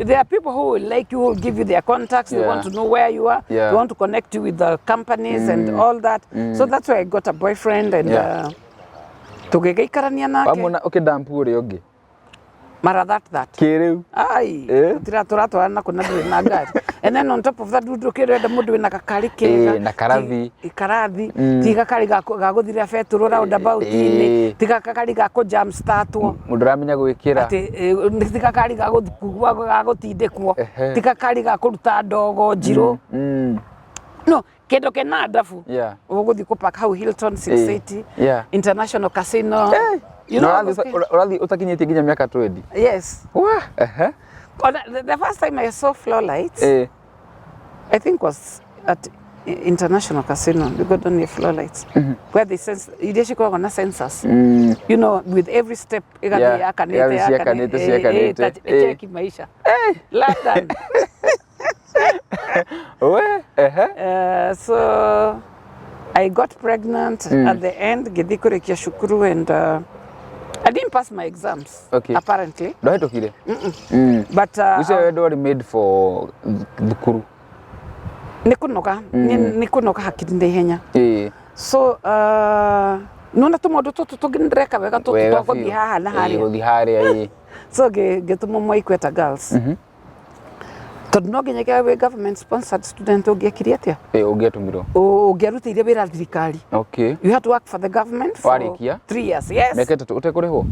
there are people who will like you, who will give you their contacts. They want to know where you are. They want to connect you with the companies and all that. So that's why I got a boyfriend and tũgĩgĩikarania nake. Wamwona ũkĩdampu ũrĩa ũngĩ. Mara that that Kĩrĩu. Ai, tũtira tũratwarana kũna, ndũrĩ na ngari, and then on top of that rĩu ndũkĩrenda mũndũ wĩna gakari kega. Na karathi. Karathi, ti gakari ga gũthira betũrũ roundabout-inĩ, ti gakari ga kũ jam startwo. Mũndũ ũramenya gwĩkĩra. Atĩ ti gakari ga gũtindĩkwo, ti gakari ga kũruta ndogo njirũ, no kĩndũ kĩna ndabu. Ũgũthiĩ kũpark hau Hilton 680, International Casino, you Na know, ũrathiĩ ũrathiĩ ũtakinyĩtie nginya mĩaka 20. Yes. Wah, ehe. Ona, the first time I saw floor lights, I think was at International Casino. We got on the floor lights where they sense iria cikoragwo na sensors. With every step igathiĩ yakanĩte. Igathiĩ ciakanĩte, ciakanĩte. Ĩcheki maisha. London. We, ehe. So I got pregnant at the end, ngĩthiĩ kũrĩkia cukuru and I didn't pass my exams apparently. Ndwahĩtũkire? But Ũcio we ndwarĩ made for thukuru. Nĩ kũnoga, nĩ kũnoga hakiri na ihenya. So nona tũmaũndũ tũtũ tũngĩ nĩndĩreka wega, tũtũ Wega twa gũthiĩ biũ. haha na harĩa. Gũthiĩ harĩa, ĩĩ. So ngĩtũmwo Moi Equator Girls. Tondũ no nginya wĩ government sponsored student, ũngĩekire atĩa? Ĩ, ũngĩatũmirwo. Ũngĩarutĩire wĩra thirikari. You had to work for the government for Warĩkia? 3 years, yes. Mĩaka 3 ũtekũrĩhwo?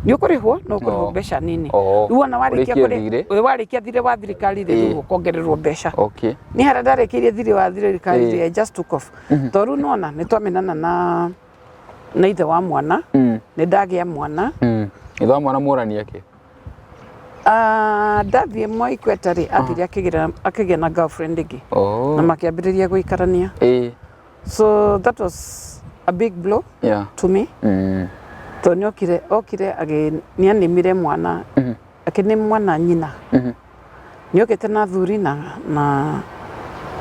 Nĩ ũkũrĩhwo, no ũkũrĩhwo mbeca nini. Rĩu ona warĩkia Ũrĩkie thirĩ. Warĩkia thirĩ wa thirikari rĩ, rĩu ũkongererwo mbeca. Niĩ harĩa ndarĩkĩirie thirĩ wa thirikari rĩ, I just took off, tondũ rĩu nĩwona nĩ twamenana na ithe wa mwana, nĩ ndagĩa mwana. Ithe wa mwana mũrania kĩ? Ah, ndathiĩ Moi Equator rĩ, athire akĩgĩa na girlfriend ĩngĩ na makĩambĩrĩria gũikarania. So that was a big blow to me, tondũ nĩ okire nĩ anĩmire mwana, akĩnĩ mwana nyina nĩ okĩte na thuri na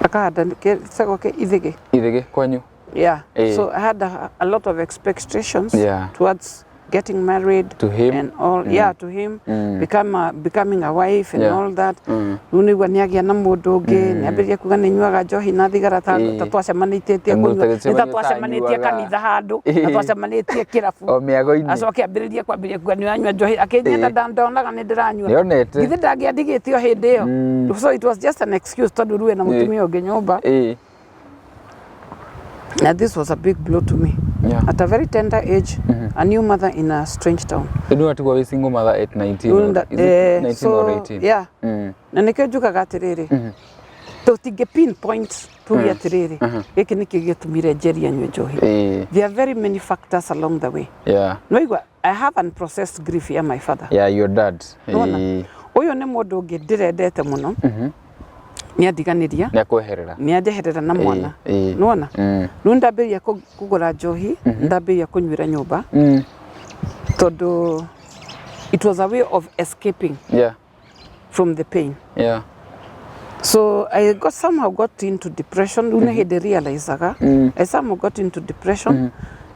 akahanda gĩcego kĩ ithĩgĩ. Ithĩgĩ kwanyu. Yeah. So I had a lot of expectations towards getting married To him. And all. Yeah, to him, becoming a wife and all that. Rĩu nĩigua nĩ agĩa na mũndũ ũngĩ, nĩ ambĩrĩria kuga nĩ nyuaga njohi na thigara, ta ta twacemanĩtie Ta mũndũ kũnyua, nĩ ta ũtagĩcemania twacemanĩtie ũtanyuaga. kanitha handũ na twacemanĩtie kĩrabu. O mĩago-inĩ. Acoke ambĩrĩrie kwambĩrĩria kuga nĩ ũranyua njohi, akĩnyenda ndonaga nĩ ndĩranyua. Nĩonete. Githĩ ndangĩandigĩte o hĩndĩ ĩyo? So it was just an excuse, tondũ rĩu ena mũtumia ũngĩ nyũmba. Now this was a big blow to me. At a very tender age, a new mother in a strange town. Rĩu watigwo wĩ single mother at 19 or, is it 19 So, or 18? Yeah. Na nĩkĩo njugaga atĩrĩrĩ, tũtingĩ pinpoint tuge atĩrĩrĩ, gĩkĩ nĩkĩo gĩtũmire Njeri anyue njohi. There are very many factors along the way. Nĩwaigua, I have unprocessed grief ya my father. Yeah, your dad. Nĩwona? Ũyũ nĩ mũndũ ũngĩ ndĩrendete mũno. Nĩ andiganĩria. Nĩ akweherera. Nĩ anjeherera na mwana. Nĩwona? Rĩu ndambĩrĩria kũgũra njohi, ndambĩrĩria kũnyuĩra nyũmba, tondũ it was a way of escaping from the pain. So I got somehow got into depression. Rĩu nĩ hĩndĩ realizaga I somehow got into depression,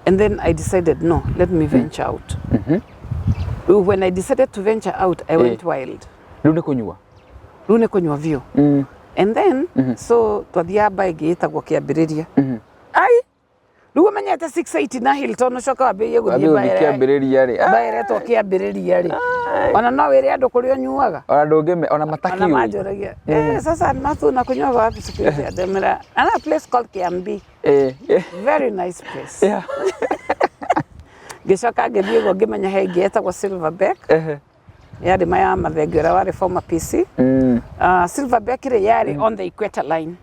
and then I decided, no, let me venture out. Rĩu when I decided to venture out, I went wild. Rĩu nĩ kũnyua. Rĩu nĩ kũnyua biũ. And then so twathiaga mba ĩngĩ ĩtagwo Kĩambĩrĩria. Ai, rĩu ũmenyete 680 na Hilton, ũcoka wambĩrĩrie gũthiĩ Wambie mba gũthiĩ ĩrĩa- Kĩambĩrĩria rĩ. mba ĩretwo Kĩambĩrĩria rĩ, ona no wĩre andũ kũrĩa ũnyuaga? Ona ndũngĩme ona Ona matakiũĩ. manjũragia, "Sasa Mathu, unakunywa wapi siku hizi?" Ndemera, "Ana place called Kiambi." Very nice place. Ngĩcoka ngĩthiĩ ũguo, ngĩmenya he ĩngĩ yetagwo Silverback. Yarĩ ma ya Mathenge ũrĩa warĩ former PC. Silverback rĩ, yarĩ on the equator line,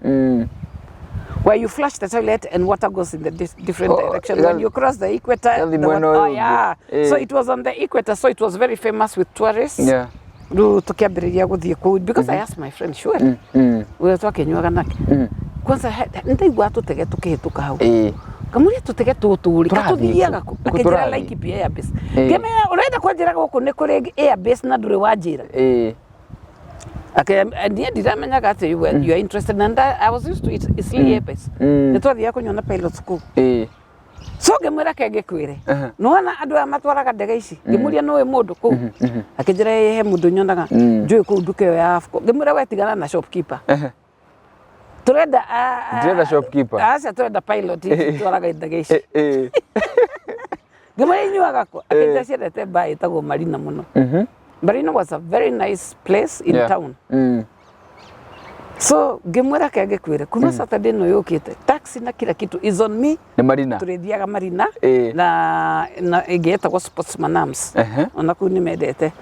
where you flush the toilet and water goes in the different Oh, direction. When you cross the equator, yathi the mwena oh, ũyũ ũngĩ. Yeah. So it was on the equator, so it was very famous with tourists. Rĩu tũkĩambĩrĩria gũthiĩ kũu because I asked my friend, sure, ũrĩa twakĩnyuaga nake, kwanza nĩndaigua tũtege tũkĩhĩtũka hau. Kamũria tũtege tũtũ rĩ, Tũrathiĩ katũthiaga kũ? kũ? Nĩkũ Akĩnjĩra tũrathiĩ? Laikipia Airbase. Ngĩmenya ũrenda kwanjĩra gũkũ nĩ kũrĩ airbase na ndũrĩ wanjĩra. Niĩ ndiramenyaga atĩ you are interested, and I was used to it, Eastleigh Airbase. Nĩ twathiaga kũnyua na pilots kũu. So ngĩmwĩra ke ngĩkwĩre, nĩwona andũ aya matwaraga ndege ici? Ngĩmũria, nĩũĩ mũndũ kũu? Akĩnjĩra, ĩĩ, he mũndũ nyonaga njũĩ kũu nduka ĩyo ya Afco. Ngĩmwĩra, we tigana na shopkeeper, turenda Ndĩrenda shopkeeper. Aca, turenda pilot ici twaraga ndege ici. Ngĩmwĩra, inyuaga kũ? Akĩnjĩra ciendete bar ĩtagwo Marina mũno. Marina was a very nice place in town. So ngĩmwĩra ke ngĩkwĩre, kuma Saturday ĩno yũkĩte, taxi na kila kitu is on me. Nĩ Marina. Tũrĩthiaga Marina na ĩngĩ ĩtagwo Sportsman Arms. Ona kũu nĩ mendete.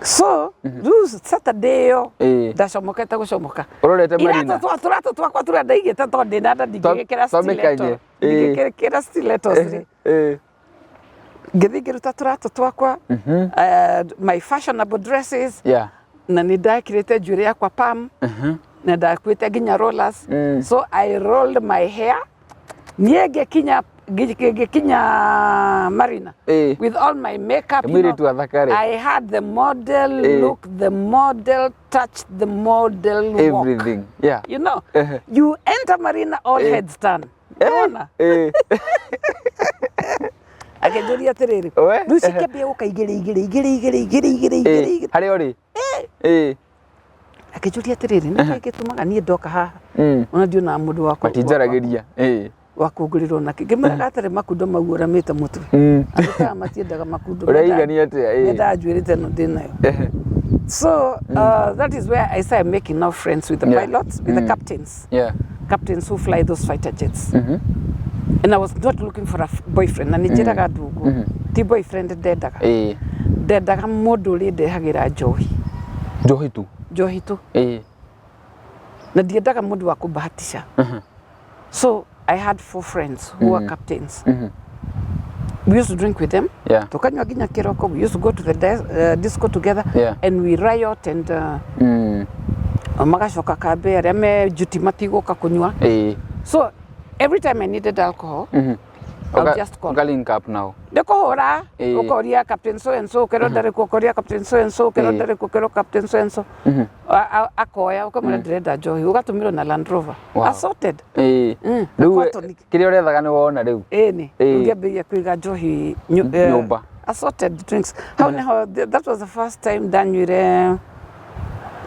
So rĩu Saturday ĩyo ndacomokete gũcomoka. Ũrorete Marina. Iratũ tũratũ twakwa tũrĩa ndaigĩte, tondũ ndĩna nda, ndingĩgĩkĩra Twamĩkanye. stiletto, ndingĩgĩkĩra stilettos rĩ. Ngĩthiĩ ngĩruta tũratũ twakwa, my fashionable dresses, na nĩ ndekĩrĩte njuĩrĩ yakwa perm, na ndakuĩte nginya rollers. So I rolled my hair, niĩ ngĩkinya Marina with all my makeup, you know. Mũirĩtu athaka rĩ. I had the model look, the model touch, the model walk. Everything. Yeah. You enter Marina, all heads turn. Nĩwona? Akĩnjũria atĩrĩrĩ, We? rĩu cikĩambia gũka igĩrĩ igĩrĩ igĩrĩ igĩrĩ igĩrĩ igĩrĩ igĩrĩ igĩrĩ. Harĩa ũrĩ? Akĩnjũria atĩrĩrĩ, nĩkĩ gĩtũmaga niĩ ndoka haha ona ndionaga mũndũ wa Matinjaragĩria. Wa kũngũrĩrwo nakĩ? Ngĩmwĩraga atĩrĩ, makundo mau ũramĩte mũtwe, andũ ta aya matiendaga makundo. Ũraigania atĩa? Mendaga njuĩrĩ ta ĩno ndĩ nayo. So that is where I started making now friends with the pilots, with the captains. Captains who fly those fighter jets. And I was not looking for a boyfriend. Na nĩ njĩraga andũ ũguo. Ti boyfriend ndendaga. Ndendaga mũndũ ũrĩa ndehagĩra njohi. Njohi tu. Njohi tu. Na ndiendaga mũndũ wa kũbahatisha. So I had four friends who were captains. We used to drink with them. Tukanyua nginya kĩroko. We used to go to the disco together. And we riot and magacoka kambe arĩa me duty matigũka kũnyua. So every time I needed alcohol, I'll just call. Uka link up now. Nĩ kũhũra, ũkoria captain so and so, ũkerwo ndarĩ kuo, ũkoria captain so and so, ũkerwo ndarĩ kuo, ũkerwo captain so and so. Akoya ũkamwĩra ndĩrenda njohi, ũgatũmĩrwo na Land Rover. Assorted. Rĩu Na cotton. Kĩrĩa ũrethaga nĩ wona rĩu. Ĩni. Ngĩambĩrĩria kũiga njohi Nyũmba. Assorted drinks. Hau nĩho that was the first time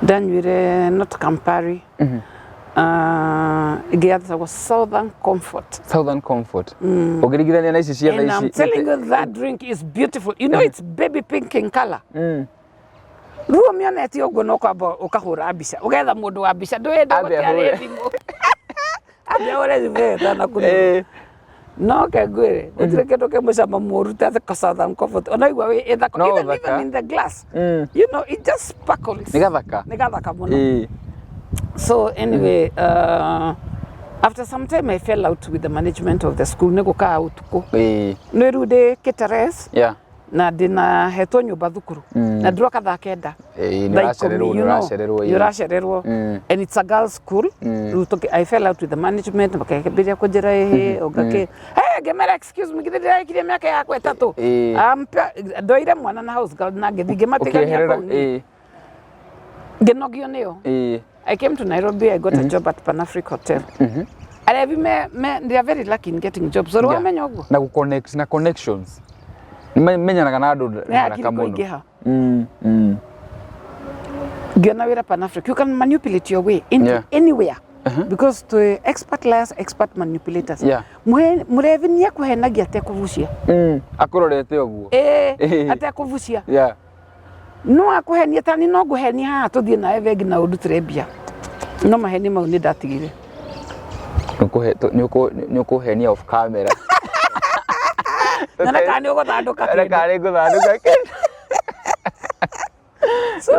ndanyuire not Campari. Ĩngĩ yetagwo Southern Comfort. Southern Comfort. Ũngĩringithania na ici cia And thaa I'm ici. telling you, that drink is beautiful. You know, it's baby pink in color. Rĩu ũmĩonete ũguo no kwamba ũkahũra mbica, ũgetha mũndũ wa mbica, ndũĩenda Ambe gũtiarĩ ahũre. thimũ. Ambe ahũre thimũ ĩyo ĩtanakũnũra. No ke ngwĩre, gũtirĩ kĩndũ kĩ mũcamo mũru ta the Southern Comfort. Ona igua wĩ ĩthaka, No even, ũthaka. even in the glass. You know, it just sparkles. Nĩ gathaka. Nĩ gathaka mũno. So anyway, after some time I fell out with the management of the school, nĩ gũkaga ũtukũ. Nĩ rĩu ndĩ Kĩteres na ndĩna hetwo nyũmba thukuru na ndĩroka thaa 9. Nĩ Thaa ũracererwo, 10, nĩ you know, ũracererwo, nĩ ũracererwo. And it's a girls' school. Rĩu I fell out with the management, makĩambĩrĩria kũnjĩra ĩhĩ, ũngakĩ. Hey, ngĩmera excuse me, githĩ ndĩrarĩkirie mĩaka yakwa 3. Ndoire mwana na house girl na ngĩthiĩ ngĩmatigania Ũkĩeherera. kũu niĩ. Ngĩnogio nĩo. I came to Nairobi, I got a job at Pan Africa Hotel. Arevi me, they are very lucky in getting jobs. So wamenya ũguo? Na gũ-connect na connections. Nĩ menyanaga na andũ Nĩ haraka hakiri mũno. kũingĩha. Ngĩona wĩra Pan Africa. You can manipulate your way into anywhere. Because to expert liars, expert manipulators. Mũrevi nĩ ekũhenagia atekũbucia. Akũrorete ũguo. Atekũbucia. No akũhenie tani no ngũhenie haha tũthiĩ nawe bengi na ũndutĩre mbia. No maheni mau nĩ ndatigire. Nĩ ũkũhenia off camera. Na kana nĩ ũgũthandũka Na kĩndũ. kana nĩ ngũthandũka kĩndũ. So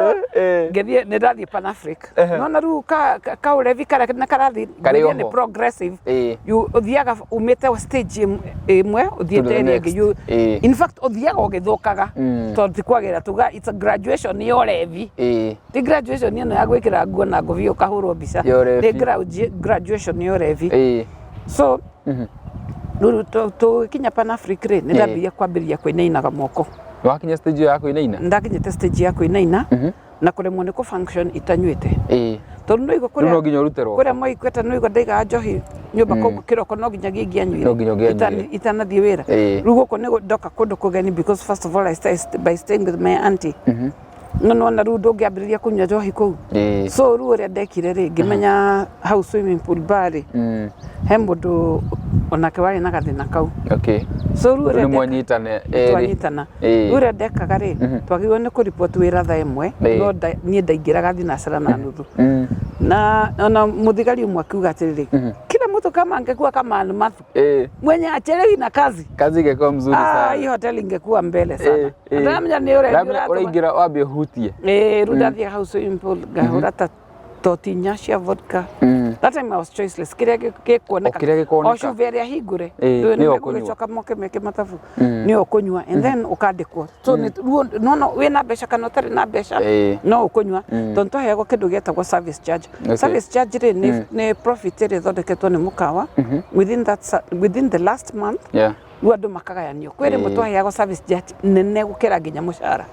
ngĩthiĩ nĩ ndathiĩ Pan Africa. No na rĩu kaũrevi karĩa na karathiĩ Karĩ ngwĩrire nĩ oho. progressive. You ũthiaga umĩte stage ĩmwe ũthiĩte To the ĩrĩa ĩngĩ. next. In fact ũthiaga ũgĩthũkaga tondũ ti kwagĩra tuga it's a graduation ya ũrevi. Ti graduation ĩno ya gwĩkĩra nguo na ngũbia ũkahũrwo mbica. Ya ũrevi. Nĩ graduation ya ũrevi. So rĩu tũgĩkinya Pan Africa rĩ, nĩ ndambĩrĩria kwambĩrĩria kũinainaga moko. Wakinya stage ĩyo ya kũinaina? Ndakinyĩte stage ya kũinaina na kũremwo nĩ kũ-function itanyuĩte. Tondũ nĩ ũigua Rĩu no nginya ũrute roko. kũrĩa Moi Equator nĩ ũigua ndaigaga njohi nyũmba koguo kĩroko no nginya ngĩangĩanyuire No nginya ũngĩanyuire. Itanathiĩ wĩra. Rĩu gũkũ nĩ ndoka kũndũ kũgeni because first of all I started by staying with my auntie. No nĩwona rĩu ndũngĩambĩrĩria kũnyua njohi kũu. So rĩu ũrĩa ndekire rĩ, ngĩmenya hau swimming pool bar rĩ, he mũndũ onake warĩ na gathĩna kau. So rĩu Rĩu ũrĩa nĩ mwanyitana erĩ. Twanyitana. Rĩu ũrĩa ndekaga rĩ, twagĩrĩirwo nĩ kũripoti wĩra thaa 1, no niĩ ndaingĩraga thinacara na nuthu. Na ona mũthigari ũmwe akiuga atĩrĩrĩ, kila mtu kama angekuwa kama Almathu, mwenye achelewi na kazi, Kazi ingekuwa mzuri sana. Hii hoteli ingekuwa mbele sana. Ndamenya nĩ ũrevi Ndamenya ũratũma. ũraingĩra wambie ũhutie. Rĩu ndathiĩ hau swimming pool ngahũra ta toti inya cia vodka. That time I was choiceless. Kĩrĩa gĩkuoneka. O kĩrĩa gĩkuoneka. O cuba ĩrĩa hingũre. Ndũĩ Nĩyo nĩ ũkũnyua. megũgĩcoka moke meke mathabu. Nĩyo ũkũnyua. And then ũkandĩkwo. So nĩ ruo no wĩna mbeca kana ũtarĩ na mbeca, no ũkũnyua. Tondũ twaheagwo kĩndũ gĩetagwo service charge. Service charge rĩ, nĩ profit ĩrĩa ĩthondeketwo nĩ mũkawa within the last month. Rĩu andũ makagayanio. Kwĩ rĩmwe twaheagwo service charge nene gũkĩra nginya mũcara.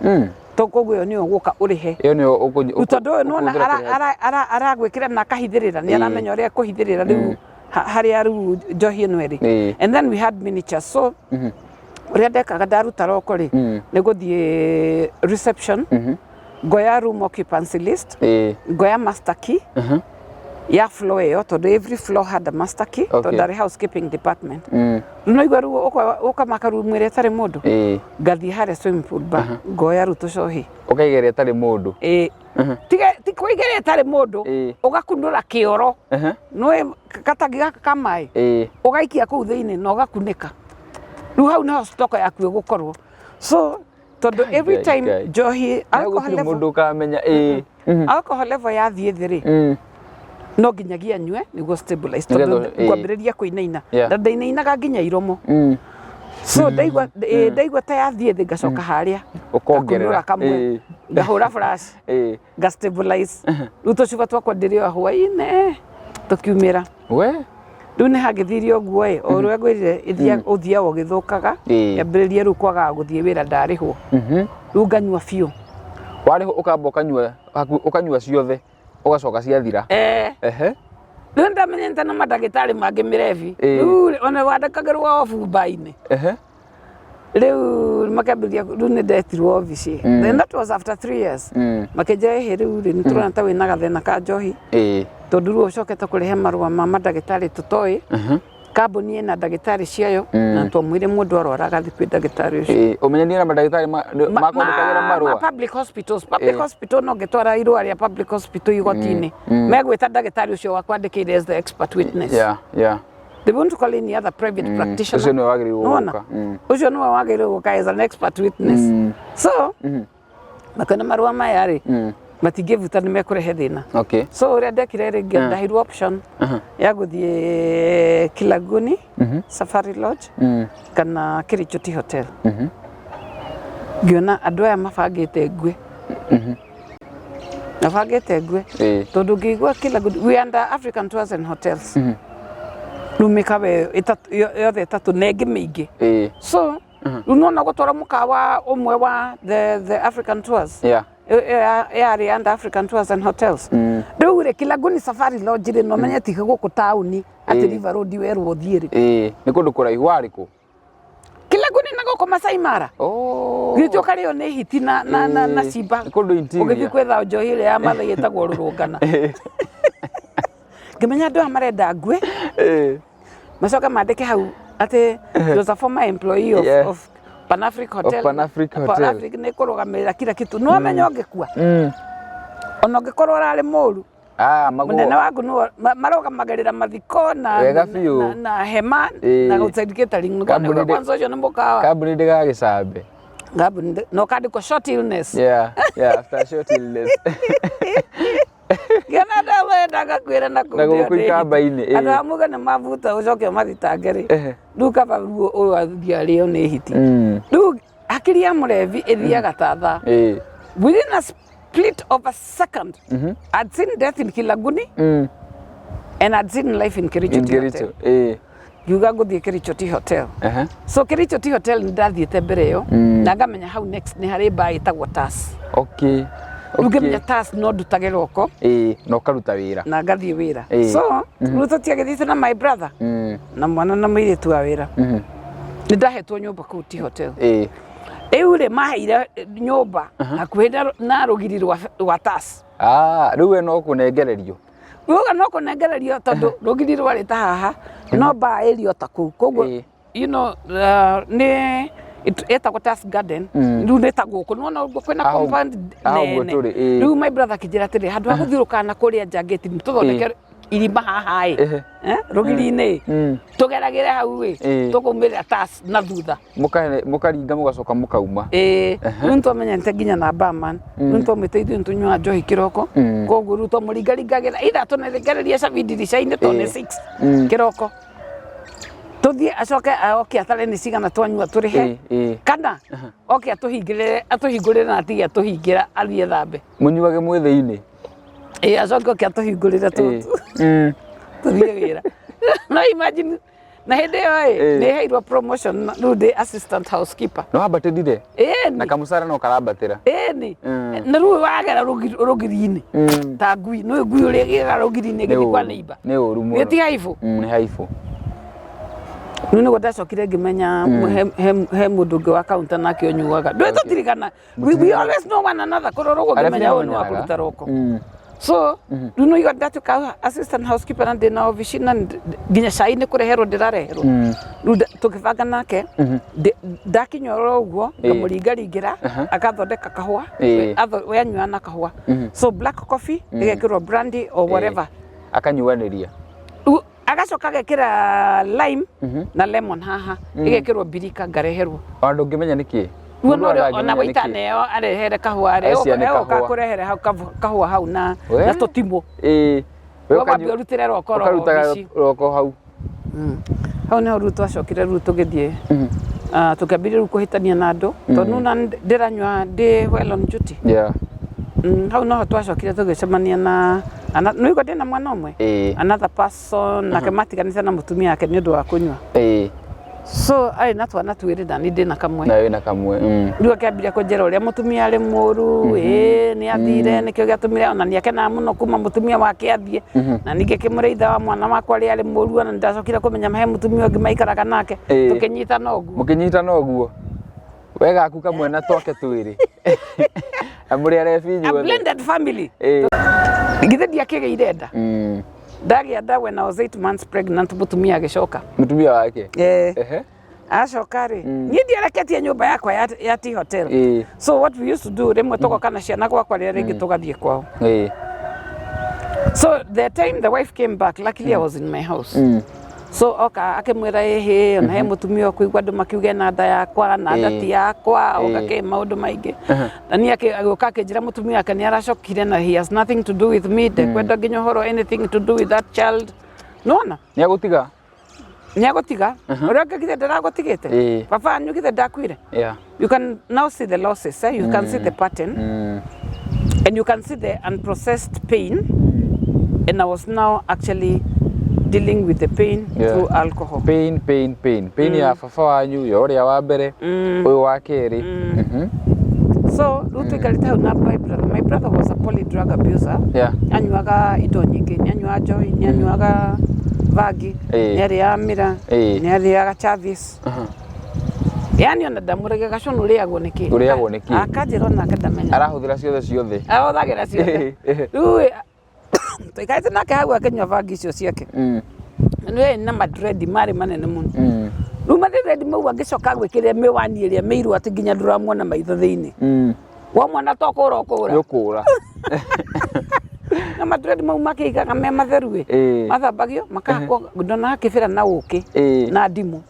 To koguo ĩyo nĩyo ũgũka ũrĩhe. Ĩyo nĩyo Rĩu tondũ ũyũ nĩwona ũkũhũthĩra kũrĩha. Aragwĩkĩra na akahithĩrĩra, nĩ aramenya ũrĩa ekũhithĩrĩra rĩu harĩa rĩu njohi ĩno ĩrĩ. And then we had miniatures. So ũrĩa ndekaga ndaruta roko rĩ, nĩ gũthiĩ reception, ngoya room occupancy list, ngoya master key, Ya floor ĩyo, tondũ every floor had a master key, tondũ ndarĩ housekeeping department. No igua rĩu ũkamaka room ĩrĩa ĩtarĩ mũndũ. Ngathiĩ harĩa swimming pool bar, ngoya rĩu tũcohi. Ũkaiga ĩrĩa ĩtarĩ mũndũ. Ĩĩ, tiga ti kũigĩrĩa ĩtarĩ mũndũ. Ũgakunũra kĩoro, nĩũĩ gatangi gaka ka maĩ, ũgaikia kũu thĩinĩ na ũgakunĩka. Rĩu hau nĩho stock yaku ĩgũkorwo. So tondũ every Ngai, time Ngai. njohi Na alcohol gũtirĩ level mũndũ ũkamenya. Ĩĩ. Alcohol level yathiĩ thĩ rĩ, no nginyagia nyue nĩguo stabilize, Nĩgetha tondũ ngwambĩrĩria kũinaina, na ndainainaga nginya iromo. So ndaigua, ndaigua ta yathiĩ thĩ, ngacoka harĩa Ũkongerera. ngakunũra kamwe, ngahũra flash, nga stabilize. Rĩu tũcuba twakwa ndĩrĩoa hwaĩ-inĩ tũkiumĩra. We. Rĩu nĩ hangĩthire ũguo ĩ, o ũrĩa ngwĩrire, ũthiaga ũgĩthũkaga. Ngĩambĩrĩria rĩu kwagaga gũthiĩ wĩra ndarĩhwo. Rĩu nganyua biũ. Warĩhwo ũkamba ũkanyua ũkanyua ciothe, ũgacoka ciathira. Rĩu ndamenyete na mandagĩtarĩ mangĩ mĩrebi. Rĩu rĩ, ona wandĩkagĩrwo obu mba-inĩ. Rĩu makĩambĩrĩria, rĩu nĩ ndetirwo obici. Then that was after 3 years. Makĩnjĩra, ĩhĩ, rĩu rĩ, nĩ tũrona ta wĩna gathĩna ka njohi, tondũ rĩu ũcokete kũrehe marũa ma mandagĩtarĩ tũtoĩ. Kambuni ĩna ndagĩtarĩ ciayo, na twamwĩre mũndũ arwara agathiĩ kwĩ ndagĩtarĩ ũcio. Ĩĩ, ũmenyanie na mandagĩtarĩ makwandĩkagĩra marũa. Public hospitals, public hospital, no ngĩtwara irũa rĩa public hospital igoti-inĩ, megwĩta ndagĩtarĩ ũcio wakwandĩkĩire as the expert witness. They won't call any other private practitioner. Ũcio nĩwe wagĩrĩirwo Nĩwona? gũka. Ũcio nĩwe wagĩrĩirwo gũka as an expert witness. So makĩona marũa maya rĩ, matingĩbuta, nĩ mekũrehe thĩna. So ũrĩa ndekire rĩ, ndaheirwo option ya gũthiĩ Kilaguni Safari Lodge kana Kericho Tea Hotel. Ngĩona andũ aya mabangĩte ngue, mabangĩte ngue, tondũ ngĩigua Kilaguni, we under African Tours and Hotels, rĩu mĩkawa ĩyo yothe ĩtatũ na ĩngĩ mĩingĩ. So rĩu nona gũtwara mũkawa ũmwe wa the African Tours, ĩyo yarĩ under African Tours and Hotels. Rĩu rĩ, Kilaguni Safari Lodge rĩ, no menye tiga gũkũ taũni atĩ River Road werwo ũthiĩ rĩ. Ĩĩ, nĩ kũndũ kũraihu warĩ kũ? Kilaguni na gũkũ Masai Mara. Githĩ ũkarĩo nĩ hiti na simba. Nĩ kũndũ interior. Ũgĩthiĩ kwetha njohi ĩrĩa ya Mathai ĩtagwo rũrũngana. Ngĩmenya andũ aya marenda ngue, macoke mandĩke hau atĩ he was a former employee of, of Pan Africa Hotel. Pan Africa Hotel. Pan Africa nĩ kũrũgamĩrĩra kila kitu. Nĩ wamenya ũngĩkua, ona ũngĩkorwo ũrarĩ mũru, Ah, maguo. Mũnene waku nĩwe marũgamagĩrĩra mathiko na, Wega na, biũ. na hema na outside catering. Kambuni Kwanza ũcio nĩ mũkawa. Kambuni ndĩgagĩcambe. Kambuni na ũkandĩkwo short illness. Yeah, after a short illness. Ngĩona andũ aya marendaga kwĩra na kũu Na ndĩo gũkũ ndĩ ikamba-inĩ, hiti. Andũ a muga nĩ mabuta ũcoke ũmathitange rĩ, rĩu kaba ruo ũyũ athiĩ arĩo nĩ hiti. Rĩu hakiri ya mũrebi ĩthiaga ta thaa. Within a split of a second, I'd seen death in Kilaguni and I'd seen life in Kericho In Tea Hotel. Kericho. Ngiuga ngũthiĩ Kericho Tea Hotel. So Kericho Tea Hotel nĩ ndathiĩte mbere ĩyo, na ngamenya hau next nĩ harĩ bar ĩtagwo Tas. Rĩu ngĩmenya Tas no ndutage roko Ĩĩ, na ũkaruta wĩra. Na ngathiĩ wĩra. Ĩĩ. So rĩu tũtiagĩthiĩte na my brother na mwana na mũirĩtu wa wĩra. Nĩ ndahetwo nyũmba kũu Tea Hotel. Rĩu rĩ, maheire nyũmba hakuhĩ na rũgiri rwa Tas. Ah, rĩu we no kũnengererio. Uga no kũnengererio, tondũ rũgiri rwarĩ ta haha, no bar ĩrĩ o ta kũu, koguo nĩ ĩtagwo Tas Garden. Rĩu nĩ ta gũkũ nĩwona ũguo kwĩna compound Haha ũguo nene. tũrĩ, ĩĩ. Rĩu my brother akĩnjĩra atĩrĩ, handũ ha gũthiũrũrũka na kũrĩa nja ngĩti, tũthondeke irima haha ĩ, rũgiri-inĩ, tũgeragĩre hau ĩ, tũkaumĩrĩra Tas na thutha. Mũkaringa mũgacoka mũkauma. Ĩĩ, rĩu nĩtwamenyete nginya na barman. Rĩu nĩtwamwĩte ithuĩ nĩtũnyuaga njohi kĩroko, koguo rĩu twamũringaringagĩra either tũnengererie cabi ndirica-inĩ tondũ nĩ 6 kĩroko, tũthiĩ acoke oke atare nĩ cigana twanyua tũrĩhe, kana oke atũhingĩrĩre, atũhingũrĩre na atige atũhingĩra athiĩ thambe. Mũnyuage mwĩ thĩinĩ. Ĩĩ, acoke oke atũhingũrĩre tũthiĩ wĩra. No imagine, na hĩndĩ ĩyo ĩ, nĩ heirwo promotion na rĩu ndĩ assistant housekeeper. Nĩ wambatĩrire. Ĩni. Na kamũcara no karambatĩra. Ĩni. Na rĩu wagera rũgiri-inĩ ta ngui, nĩ ngui ũrĩa ĩgeraga rũgiri-inĩ ĩgĩthiĩ kwa neighbor. Nĩ ũru mũno. Gĩti haibũ. Nĩ haibũ. Rĩu nĩguo ndacokire ngĩmenya he mũndũ ũngĩ wa counter nake ũnyuaga. Ndũĩ tũtirigana, we always know one another, kũrora ũguo Arĩa ngĩmenya ũyũ nĩ wa mamenyanaga. kũruta roko. So rĩu no igua ndatuĩka assistant housekeeper na ndĩna obici na nginya cai nĩ kũreherwo ndĩrareherwo. Rĩu tũkĩbanga nake ndakinya oro ũguo ngamũringaringĩra agathondeka kahũa. We anyua na kahũa, so black coffee ĩgekĩrwo brandy or whatever. Akanyuanĩria. Rĩu agacoka agekĩra lime na lemon haha, ĩgekĩrwo mbirika ngareherwo. Ona ndũngĩmenya nĩkĩ. Rĩu Mũndũ ona ndangĩmenya ona nĩkĩ. waitaneo arehere kahũa rĩ, Acia nĩ egũka kahũa. kũrehere hau kahũa hau na We? na tũtimũ. We We wambe ũrutĩre roko ro ũkarutaga obici. roko hau. Hau nĩho rĩu twacokire rĩu tũgĩthiĩ. Ah, tũkĩambĩrĩria rĩu kũhĩtania na andũ tondũ nuna ndĩranyua ndĩ well on duty. Hau noho twacokire tũgĩcemania na nĩũigua ndĩna mwana ũmwe, another person nake matiganĩte na mũtumia wake nĩ ũndũ wa kũnyua. So arĩ na twana twĩrĩ na niĩ ndĩna kamwe. Na wĩna kamwe. Rĩu akĩambĩrĩria kũnjĩra ũrĩa mũtumia arĩ mũru, ĩĩ nĩ athire, nĩkĩo gĩatũmire ona nĩ akenaga mũno kuma mũtumia wake athiĩ. Na ningĩ kĩmũrĩa ithe wa mwana wakwa ũrĩa arĩ mũru, ona nĩndacokire kũmenya he mũtumia ũngĩ maikaraga nake. Tũkĩnyitana ũguo. Mũkĩnyitana ũguo. We gaku kamwe na twake twĩrĩ. Na mũrĩ arebi A inyuothe. blended family. Githĩ ndiakĩgĩire nda? Ndagĩa nda when I was 8 months pregnant, mũtumia agĩcoka. Mũtumia wake. Acoka rĩ, niĩ ndiareketie nyũmba yakwa ya tea hotel. So what we used to do, rĩmwe tũgoka na ciana gwakwa, rĩrĩa rĩngĩ tũgathiĩ kwao. So the time the wife came back, luckily I was in my house. So oka akĩmwĩra ĩhĩ ona he mũtumia ũkũigua andũ makiuga ena nda yakwa na nda ti yakwa, oka kĩ maũndũ maingĩ. Na niĩ agĩũka akĩnjĩra mũtumia wake nĩ aracokire na he has nothing to do with me, ndekwenda nginya ũhoro anything to do with that child. Nĩwona? Nĩ agũtiga? Nĩ agũtiga. Ũrĩa ũngĩ githĩ ndaragũtigĩte? Baba wanyu githĩ ndakuire? You can now see the losses, eh? You can see the pattern. And you can see the unprocessed pain. And I was now actually dealing with the pain through alcohol. Pain, pain, pain. Pain ya baba wanyu, ya ũrĩa wa mbere, ũyũ wa kerĩ. So rĩu tũikarĩte hau na my brother. My brother was a poly drug abuser. Anyuaga indo nyingĩ, nĩ anyuaga njohi, nĩ anyuaga bangi, nĩ arĩaga mĩra, nĩ arĩaga chavis. Yani ona ndamũrege gacũnũ ũrĩagwo nĩkĩ? Ũrĩagwo nĩkĩ? Akanjĩra onake ndamenya. Arahũthĩra ciothe ciothe. Ahũthagĩra ciothe. Rĩu tũikarĩte nake hau akĩnyua bangi icio ciake. Nĩ na madredi marĩ manene mũno. Rĩu madredi mau angĩcoka gwĩkĩrĩra mĩwani ĩrĩa mĩirũ atĩ nginya ndũramuona maitho thĩinĩ. Wamwona to kũra ũkũra. Nĩ ũkũra. Na madredi mau makĩigaga me matheru ĩ. Mathambagio makahakwo ndonaga kĩbĩra na ũkĩ na ndimũ.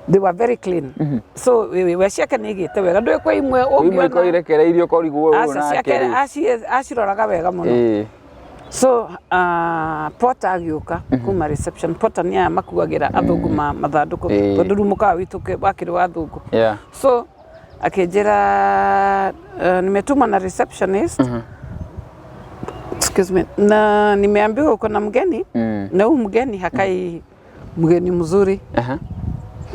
They were very clean. So we ciake nĩ igĩte wega ndũĩ kwĩ imwe Imwe ũngĩona ikoirekereirio ũkorigwo ũyũ aca nake ciake rĩ. aciroraga wega mũno. So Porter agĩũka kuma reception. Porter nĩ aya makuagĩra athũngũ mathandũkũ tondũ rĩu mũkawa witũ wakĩrĩ wa athũngũ. So akĩnjĩra nimetumwa na receptionist. Excuse me. Na nimeambiwa uko na mgeni na huyu mgeni hakai mgeni mzuri.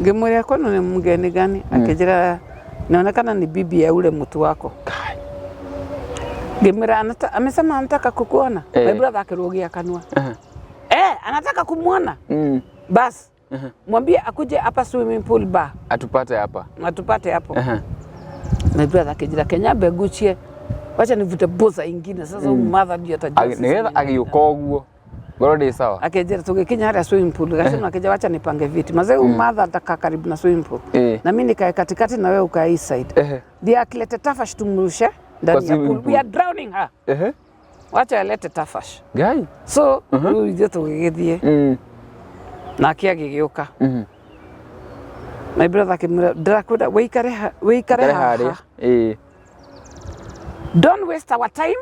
Ngĩmwĩra kwani ni mgeni gani? Akĩnjĩra inaonekana ni bibi ya ule mtu wako. Ngĩmwĩra amesema anataka kukuona. My brother akĩrũgia kanua. Anataka kumuona. Bas. Mwambie akuje hapa swimming pool bar. Atupate hapa. Atupate hapo. My brother akĩnjĩra Kenya mbeguchie. Wacha nivute boza ingine sasa huyu mother ndio atajua. Nĩgetha agĩũka ũguo. Ngoro ndĩ sawa. Akĩnjĩra tũgĩkinya harĩa swimming pool gacino akĩnjĩra wacha nipange viti. Mazee huyu mother atakaa karibu na swimming pool. Na mimi nikae katikati na wewe ukae hii side. Ndiye akilete tafash tumrushe ndani ya pool. We are drowning her. Wacha alete tafash. Ngai. So rĩu ithuĩ tũgĩgĩthiĩ. Nake agĩgĩũka. My brother akĩmwĩra ndĩrakwenda wĩikare haha. Don't waste our time.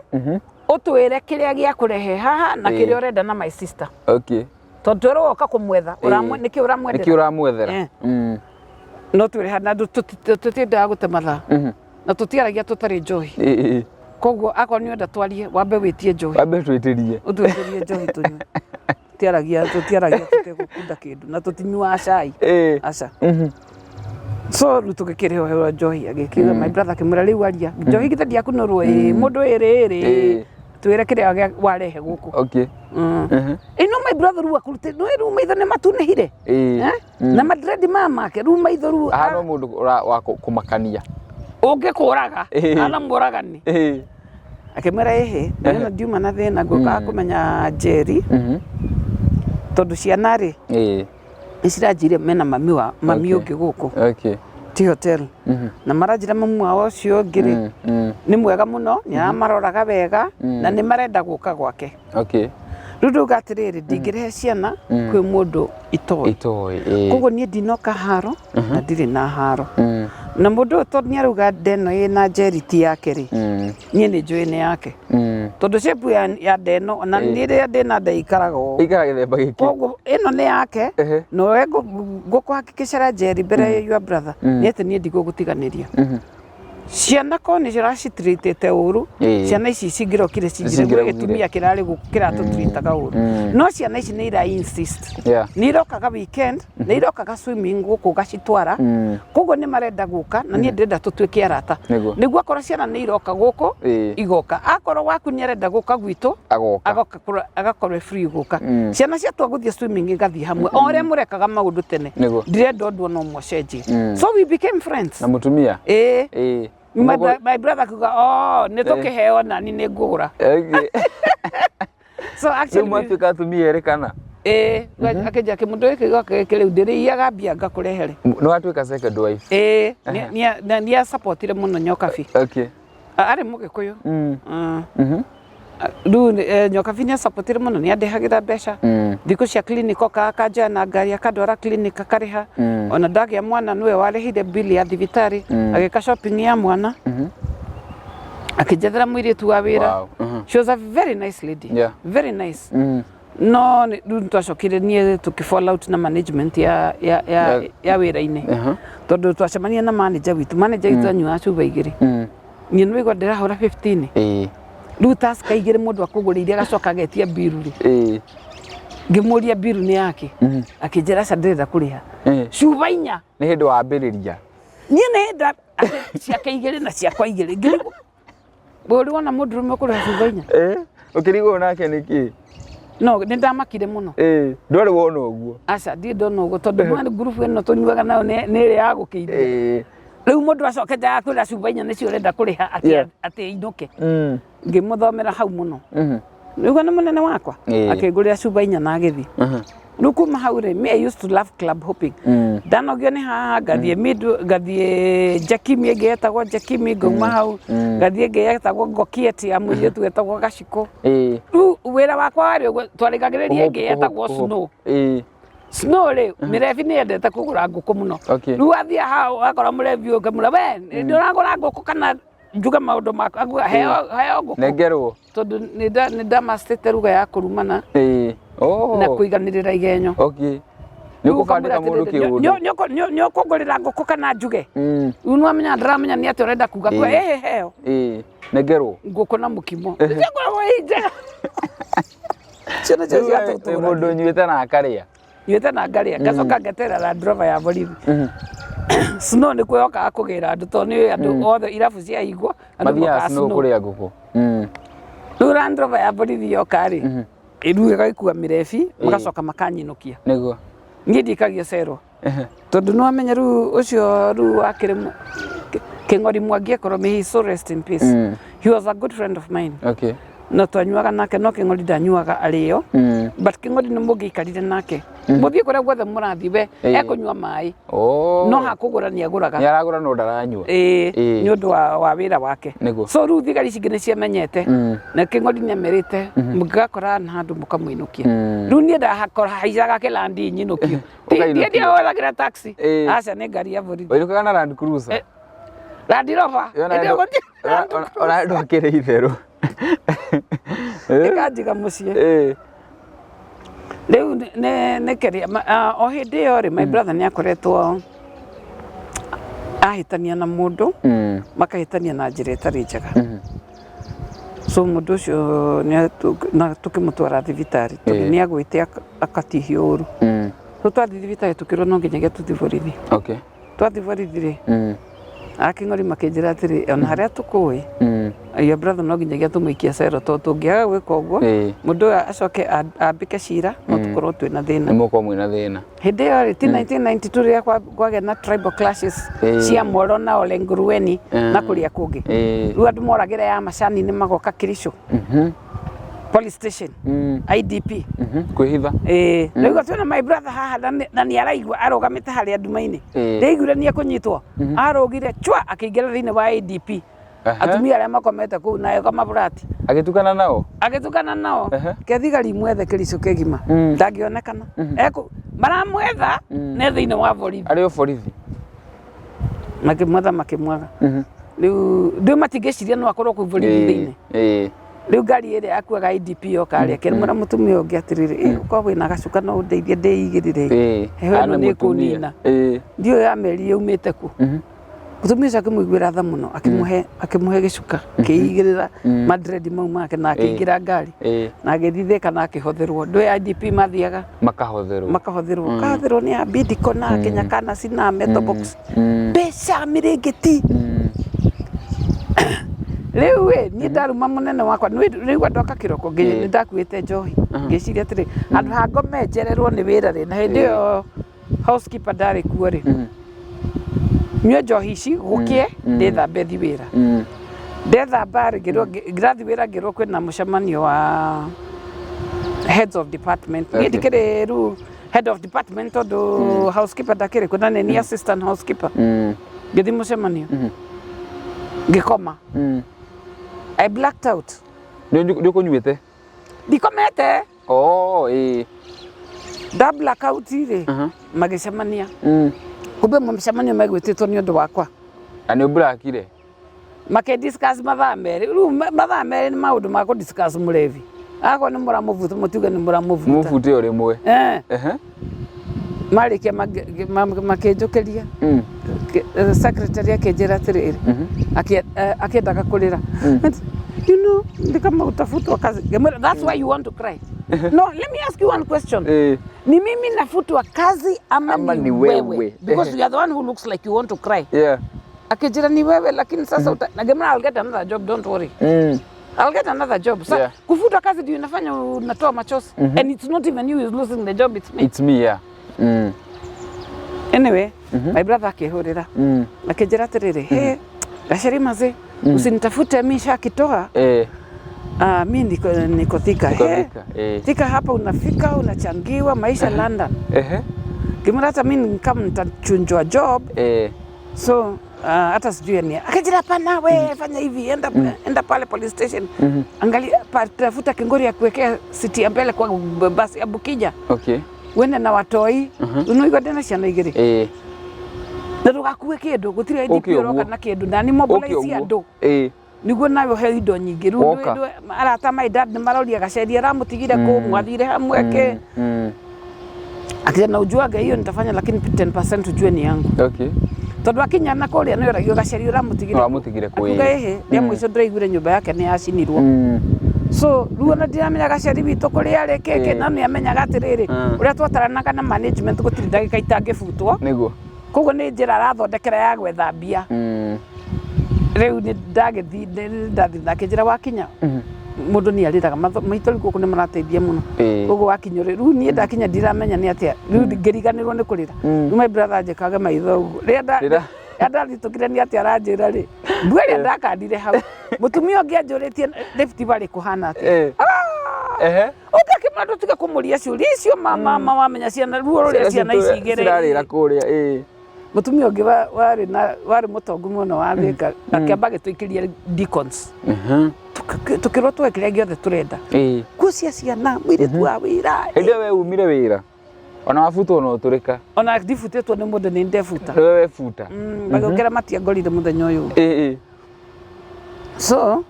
Ũtwĩre kĩrĩa gĩakũrehe haha na kĩrĩa ũrenda na my sister. Tondũ twĩrwo woka kũmwetha, nĩkĩ ũramwendera? Nĩkĩ ũramwethera? No twĩre haha na tũtiendaga gũte mathaa. Na tũtiaragia tũtarĩ njohi. Koguo akorwo nĩ ũrenda twarie, wambe wĩtie njohi. Wambe twĩtĩrie. Ũtwĩtĩrie njohi tũnyue. Tũtiaragia tũtegũkunda kĩndũ na tũtinyuaga cai. Aca. So rĩu tũgĩkĩrĩhoerwo njohi agĩkiuga my brother akĩmwĩra rĩu aria. Njohi githĩ ndiakunũrwo ĩ mũndũ ĩrĩ ĩrĩ. Twĩre kĩrĩa warehe gũkũ. Ĩno my brother rĩu akũrutĩte nĩ rĩu maitho nĩ matunĩhire. Na madredi maya make rĩu maitho rĩu ahana mũndũ wa kũmakania. Ũngĩkũraga ahana mũragani. Akĩmwĩra ĩhĩ, niĩ ndiuma na thĩna, ngũkaga kũmenya Njeri, tondũ ciana rĩ, nĩ ciranjĩire mena mami wa mami ũngĩ gũkũ ti hotel, na maranjĩra mami wao ũcio ũngĩ rĩ, nĩ mwega mũno, nĩ aramaroraga wega, na nĩ marenda gũka gwake. Rĩu ndauga atĩrĩrĩ, ndingĩrehe ciana kwĩ mũndũ itoĩ. Itoĩ, ĩĩ. Koguo niĩ ndinoka haro na ndirĩ na haro. Na mũndũ ũyũ tondũ nĩ arauga ndeno ĩna Njeri ti yake rĩ, niĩ nĩ njũĩ nĩ yake. Tondũ shape ya ndeno, ona niĩ rĩrĩa ndĩna nda ikaraga ũũ. Ikara gĩthemba gĩkĩ. Koguo ĩno nĩ yake, na we ngũkũhakikicĩra Njeri mbere ya your brother, nĩ atĩ niĩ ndigũgũtiganĩria. Ciana korwo nĩ ciracitreatĩte ũru, ciana ici cingĩrokire cinjire gwĩ Cingĩraugire. gĩtumia kĩrarĩ gũkũ kĩratũtreataga ũru. No ciana ici nĩ ira insist. Nĩ irokaga weekend, nĩ irokaga swimming gũkũ ngacitwara. Koguo nĩ marenda gũka, na niĩ ndĩrenda tũtuĩke arata. Nĩguo akorwo ciana nĩ iroka gũkũ, igoka. Akorwo waku nĩ arenda gũka gwitũ, Agoka. Agoka agakorwo e free gũka. Ciana ciatua gũthiĩ swimming igathiĩ hamwe, o ũrĩa mũrekaga maũndũ tene. Ndirenda ũndũ ona ũmwe ũcenjie. So we became friends. Na mũtumia? Ĩĩ. Ĩĩ. My brother kuga, oh, nĩ tũkĩheo nani nĩ ngũgũra. So Rĩu actually mwatuĩka atumia erĩ kana? Ĩĩ, akĩnjĩra kĩmũndũ gĩkĩ gĩoka gĩkĩ rĩu ndĩrĩiyaga mbia ngakũrehere. Nĩ watuĩka second wife? Ĩĩ, nĩ asupportire mũno Nyokabi. Arĩ Mũgĩkũyũ. Rĩu Nyokabi nĩ asupportire mũno, nĩ andehagĩra mbeca. Thikũ cia clinic okaga akanjoya na ngari akandwara clinic akarĩha. Ona ndagĩa mwana nĩwe warĩhire bill ya thibitarĩ, agĩka shopping ya mwana. Akĩnjethera mũirĩtu wa wĩra. She was a very nice lady. Very nice. No rĩu twacokire niĩ tũkĩ fall out na management ya wĩra-inĩ. Tondũ twacemania na manager witũ, manager witũ anyuaga cuba igĩrĩ. Niĩ nĩ waigua ndĩrahũra 15. Rĩu Tusker igĩrĩ mũndũ akũgũrĩire agacoka agetia mbiru rĩ. Ngĩmũria mbiru nĩ yake. Akĩnjĩra aca ndĩrenda kũrĩha. Cuba inya. Nĩ hĩndĩ wambĩrĩria. Niĩ nĩ hĩndĩ atĩ ciake igĩrĩ na ciakwa igĩrĩ. Ngĩrigwo. Ũrĩ wona mũndũrũme ũkũrĩha cuba inya? Ũkĩrigwo nake nĩkĩ? No, nĩ ndamakire mũno. Ndwarĩ wona ũguo? Aca, ndirĩ ndona ũguo tondũ mwana ngurubu ĩno tũnyuaga nayo nĩ ĩrĩa ya gũkĩithia. Rĩu mũndũ acokete agakwĩra cuba inya nĩcio ũrenda kũrĩha atĩ inũke. Ngĩmũthomera hau mũno. Nĩguo nĩ mũnene wakwa? Akĩngũrĩra cuba inya na agĩthiĩ. Rĩu kuma hau rĩ, me I used to love club hopping. Ndanogio nĩ haha ngathiĩ mid, ngathiĩ Jakimi ĩngĩ yetagwo Jakimi, ngauma hau ngathiĩ ĩngĩ yetagwo Ngokieti ya mũirĩtu wetagwo Gacikũ. Rĩu wĩra wakwa warĩ ũguo, twarĩkagĩrĩria ĩngĩ yetagwo Snow. Snow rĩ, mĩrebi nĩ yendete kũgũra ngũkũ mũno. Rĩu wathiĩ hau wakora mũrebi ũkamwĩra we ndũragũra ngũkũ kana njuge maũndũ makwa, akuga heo ngũkũ. Nengerwo. Tondũ nĩ ndamastĩte ruga ya kũrumana na kũiganĩrĩra igenyo. Nĩ ũkũbandĩka mũndũ kĩũndũ. Nĩ ũkũngũrĩra ngũkũ kana njuge? Rĩu nĩ wamenya ndĩramenya nĩ atĩa ũrenda kuga. Kuga, ĩhĩ heo. Nengerwo. Ngũkũ na mũkimo. Nĩngoragwo ĩ njega. Ciana cio cia tũtũra. Mũndũ ũnyuĩte na akarĩa. Nyuĩte na ngarĩa, ngacoka ngeterera Land Rover ya borithi. Snow nĩ kuo yokaga kũgĩra andũ tondũ nĩ andũ othe irabu ciahingwo, andũ Mathiaga mokaga Snow Snow. kũrĩa ngũkũ. Rĩu Land Rover ya borithi yoka rĩ, rĩu ĩgagĩkua mĩrebi, magacoka makanyinũkia. Niĩ ndikagia cerwa. Tondũ nĩ wamenya rĩu ũcio rĩu akĩrĩ Kĩng'ori Mwangi akorwo may he so rest in peace. He was a good friend of mine. Na twanyuaga nake, no Kĩng'ori ndanyuaga arĩo. But Kĩng'ori nĩ mũngĩikarire nake. Mũthiĩ kũrĩa guothe mũrathiĩ we, ekũnyua maĩ. No hakũgũra nĩ agũraga. Nĩ aragũra no ndaranyua. Nĩ ũndũ wa wĩra wake. So rĩu thigari ici ingĩ nĩ ciamenyete. Na Kĩng'ori nĩ amerite, mũngĩgakora na handũ mũkamũinũkia. Rĩu niĩ ndahakora haicaga kĩlandi nyinũkio. Ũkainũkio. Ndiĩ ndĩhũthagĩra taxi. Aca nĩ ngari ya borithi. Wainũkaga na Land Cruiser? Land Rover. Ĩndĩ ũgũthiĩ Land Ona ndwakĩrĩ itherũ. Ĩkanjiga mũciĩ. Rĩu nĩ kĩrĩa, o hĩndĩ ĩyo rĩ, my brother nĩ akoretwo ahĩtania na mũndũ, makahĩtania na njĩra ĩtarĩ njega. So mũndũ ũcio na tũkĩmũtwara thibitarĩ, tondũ nĩ agwĩte akatihio ũru. So twathiĩ thibitarĩ tũkĩrwo no nginyagia tũthiĩ borithi. Twathiĩ borithi rĩ, Aking'ori makĩnjĩra atĩrĩ, ona harĩa tũkũĩ, your brother no nginyagia tũmũikie cero, tondũ tũngĩaga gwĩka ũguo, mũndũ ũyũ acoke ambĩke cira, no tũkorwo twĩna thĩna. Nĩ mũkorwo mwĩna thĩna. Hĩndĩ ĩyo rĩ, ti 1992 rĩrĩa kwagĩa na tribal clashes cia Molo na Ole Ngurueni na kũrĩa kũngĩ. Rĩu andũ moragĩra ya macani nĩ magoka Kericho police station, IDP. Kwĩhitha. Ĩĩ, rĩu twĩna my brother haha na nĩ araigua arũgamĩte harĩa nduma-inĩ. Ndaiguire nĩ ekũnyitwo, arũgire chwa akĩingĩra thĩinĩ wa IDP. Atumia arĩa makomete kũu nayo kamaburati. Agĩtukana nao. Agĩtukana nao. Kethigari mwethe Kericho kĩgima. Ndangĩonekana. Ekũ maramwetha ne thĩinĩ wa borithi. Arĩ o borithi. Makĩmwetha makĩmwaga. Rĩu rĩu matingĩciria no akorwo kũu borithi thĩinĩ. Rĩu ngari ĩrĩa akuaga IDP yoka rĩ, akĩmwĩra mũtumia ũngĩ atĩrĩrĩ, ĩ ũkorwo wĩna gacuka no ũndeithie ndĩigĩrĩre. Heho ĩno nĩ ĩkũnina. Ndiũĩ amerie yaumĩte kũ. Mũtumia ũcio akĩmũiguĩra tha mũno, akĩmũhe akĩmũhe gĩcuka, akĩigĩrĩra madredi mau make na akĩingĩra ngari. Na agĩthiĩ Thĩka na akĩhotherwo. Ndũĩ IDP mathiaga Makahotherwo. Makahotherwo. Kahotherwo nĩ Abidiko na Kenya Kanasi na Metal Box. Mbeca mĩrĩngĩti. Rĩu ĩ, niĩ ndaruma mũnene wakwa, rĩu andũ aka kĩroko nĩ ndakuĩte njohi. Ngĩciria atĩrĩ, handũ ha ngome njererwo nĩ wĩra rĩ, na hĩndĩ ĩyo housekeeper ndarĩ kuo rĩ, nyue njohi ici gũkĩe, ndĩthambe thi wĩra. Ndethamba rĩ, ngĩrwo ngĩrathiĩ wĩra, ngĩrwo kwĩna mũcemanio wa heads of department. Niĩ ndikĩrĩ rĩu head of department tondũ housekeeper ndakĩrĩ kuo na nĩ niĩ assistant housekeeper. Ngĩthiĩ mũcemanio, ngĩkoma. I blacked out. Nĩ ũkũnyuĩte? Ndikomete. Oh, ĩĩ. Nda black out rĩ, magĩcemania. Kumbe mũcemanio megwĩtĩtwo nĩ ũndũ wakwa. Na nĩ ũburakire? Makĩ discuss mathaa 2. Rĩu mathaa 2 nĩ maũndũ ma kũ discuss mũlevi. Akorwo nĩ mũramũbuta, mũtuge nĩ mũramũbuta. Mũbute o rĩmwe. Marĩkia makĩnjũkĩria. Secretary akĩnjĩra atĩrĩrĩ, akĩendaga kũrĩra. You know, ni kama utafutwa kazi. Ngĩmwĩra, "That's why you want to cry. No, let me ask you one question. Ni mimi nafutwa kazi ama, Ama ni ni wewe? Wewe. Because you are the one who looks like you want to cry." Akĩnjĩra, "Ni wewe, lakini sasa uta..." Ngĩmwĩra, "I'll get another job, don't worry. I'll get another job." Sa kufutwa kazi ndio inafanya unatoa machozi. And it's not even you who is losing the job, it's me. It's me, yeah. Anyway, my brother akĩhũrĩra. Akĩnjĩra atĩrĩrĩ, "Hey, Gacheri mazee, usinitafute, mi shakitoa. Ah, mi niko Thika." Niko "Hey, Thika, Thika hapa unafika unachangiwa maisha London." Ngĩmwĩra hata mi kama nitachunjwa job, so hata sijui ni. Akajira, "Hapana, we fanya hivi, enda pale police station, angalia tafuta kingori ya kuwekea siti ya mbele kwa basi ya Bukija, wende na watoi unoigua ndĩna ciana igĩrĩ, na ndũgakue kĩndũ, gũtirĩ IDP Ũke ũroka ũguo. na kĩndũ, na nĩ mobilize Ũke ũguo. andũ niguo nawe ũheo indo nyingĩ." Rĩu Woka. arata my dad nĩ maroria Gacheri aramũtigire kũ, mwathire hamwe kĩ. Akija, "Na ujuage hiyo nitafanya, lakini 10% ujue ni yangu." Tondũ akinya na kũrĩa nĩ oragio, "Gacheri ũramũtigire kũ?" Ũramũtigire kũ, Akiuga, ĩĩ. "Ĩhĩ, rĩa mũico ndĩraiguire nyũmba yake nĩ yacinirwo." So rĩu ona ndiramenya Gacheri witũ kũrĩa arĩ kĩkĩ, no nĩ amenyaga atĩrĩrĩ, ũrĩa twataranaga na management, gũtirĩ ndagĩka itangĩbutwo. Koguo nĩ njĩra arathondekera ya gwetha mbia. Rĩu nĩ ndagĩthiĩ, ndathiĩ nake njĩra wakinya, mũndũ nĩ arĩraga maitho. Rĩu gũkũ nĩ marateithia mũno. Koguo wakinya ũrĩ rĩu, niĩ ndakinya ndiramenya nĩ atĩa, rĩu ngĩriganĩrwo nĩ kũrĩra. Rĩu my brother anjĩkage maitho ũguo rĩrĩa rĩrĩa ndathitũkire nĩ atĩa aranjĩra rĩ, mbua ĩrĩa ndakandire hau, mũtumia ũngĩ anjũrĩtie Rift Valley kũhana atĩa. Ũngĩ akĩmwĩra, "Ndũtige kũmũria ciũria icio, mama, wamenya ciana ruo rũrĩa ciana ici igĩrĩ." Cirarĩra kũrĩa, ĩĩ. Mũtumia ũngĩ warĩ na warĩ mũtongu mũno wa Thika akĩamba agĩtũikĩria deacons. Tũkĩrwo tuoe kĩrĩa gĩothe tũrenda, nguo cia ciana, mũirĩtu wa wĩra. Hĩndĩ ĩyo we umire wĩra ona wabutwo no ũtũrĩka? Ona ndibutĩtwo nĩ mũndũ, nĩ ndebuta. Nĩwe webuta. Magĩũkĩra matiangorire mũthenya ũyũ. So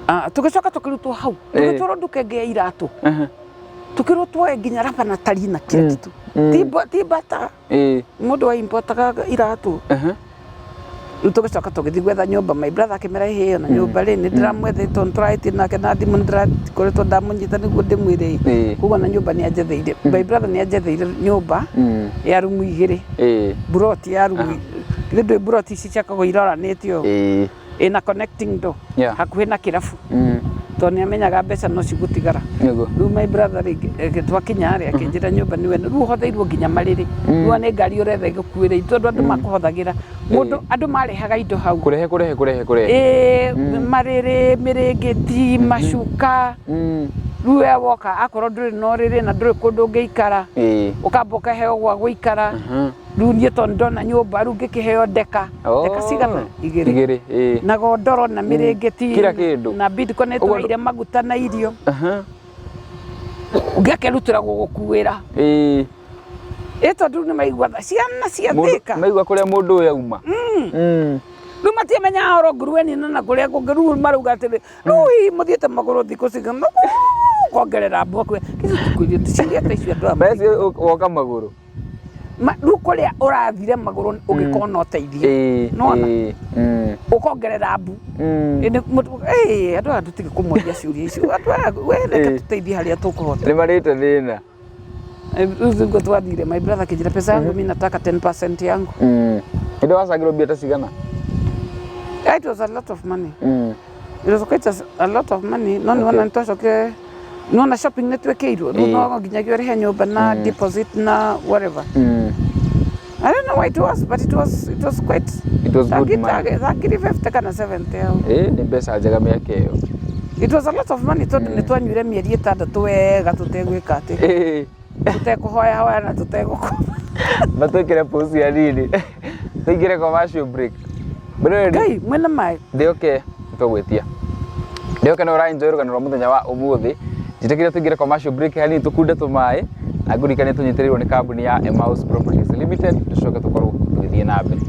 tũgĩcoka tũkĩrutwo hau, tũgĩtwarwo nduka ĩngĩ ya iratũ. Tũkĩrwo tuoe nginya raba na tari na kila kitu. Ti bata mũndũ wa importaga iratũ. Rĩu tũgĩcoka tũgĩthiĩ gwetha nyũmba. My brother akĩmera, "Ĩhĩ, ona nyũmba rĩ, nĩ ndĩramwethete tondũ tũrahĩtie nake na thimũ, nĩ ndĩrakoretwo ndamũnyita nĩguo ndĩmwĩre." Koguo na nyũmba nĩ anjetheire, my brother nĩ anjetheire nyũmba ya rumu 2, buroti ya rumu. Githĩ ndũĩ mburoti ici ciakagwo iroranĩtio Ĩĩ. Ĩna connecting door hakuhĩ na kĩrabu, tondũ nĩ amenyaga mbeca no cigũtigara. Rĩu my brother rĩngĩ twakinya rĩ, akĩnjĩra nyũmba nĩwe rĩu ũhotheirwo nginya marĩrĩ. Rĩu nĩ ngari ũretha ĩgũkuĩre, tondũ andũ makũhothagĩra mũndũ, andũ marehaga indo hau. Kũrehe, kũrehe, kũrehe, kũrehe. Ĩĩ, marĩrĩ, mĩrĩngĩti, macuka. Rĩu we woka, akorwo ndũrĩ na ũrĩrĩ na ndũrĩ kũndũ ũngĩikara, ũkamba ũkaheo gwa gũikara. Rĩu niĩ tondũ ndona nyũmba, rĩu ngĩkĩheo ndeka. Ndeka cigana? Igĩrĩ. Igĩrĩ, ĩĩ. Na gondoro na mĩrĩngĩti. Kila kĩndũ. Na bidco nĩ twaheire maguta na irio. Ũngĩ akerutĩra gũgũkuĩra. Ĩ tondũ rĩu nĩ maigua tha ciana cia Thĩka. Maigua kũrĩa mũndũ ũyũ auma. Rĩu matiamenyaga oro nguruweni na kũrĩa kũngĩ, rĩu marauga atĩrĩ, rĩu hihi mũthiĩte magũrũ thikũ cigana kongerera mbua kwĩ ciũria ta icio andũ aya. Meci woka magũrũ. Rĩu kũrĩa ũrathire magũrũ ũgĩkona ũteithio. Nĩwona? Ũkongerera mbu. Ĩ ĩ, andũ aya tũtige kũmoria ciũria icio. Andũ aya we reke tũteithie harĩa tũkũhota. Nĩ marĩte thĩna. Rĩu nĩguo twathire, my brother akĩnjĩra pesa yangu, mi nataka 10% yangu. Hĩndĩ wacangĩrwo mbia ta cigana? It was a lot of money. It was quite a lot of money. No nĩwona nĩtwacokire, nĩwona shopping nĩ twĩkĩirwo. Rĩu no nginyagia ũrĩhe nyũmba na deposit na whatever. I don't know why it was, but it was quite It was good money. Tha ngiri 50 kana 70 hau. Ĩĩ, nĩ mbeca njega mĩaka ĩyo. It was a lot of money tondũ nĩ twanyuire mĩeri 6 wega tũtegwĩka atĩ. Tũtekũhoya hoya na tũtegũkoma. Matwĩkĩre pause ya nini. Tũingĩre commercial break. Mwĩroreri. Ngai, mwĩna maĩ. Ndĩoke tũgwĩtia. Ndĩoke no ũra enjoy rũgano rwa mũthenya wa ũmũthĩ. Njĩtĩkĩria tũingĩre commercial break hanini tũkunde tũmaĩ na ngũririkanie tũnyitĩrĩirwo nĩ kambuni ya Emmaus Properties Limited, tũcoke tũkorwo tũgĩthiĩ na mbere.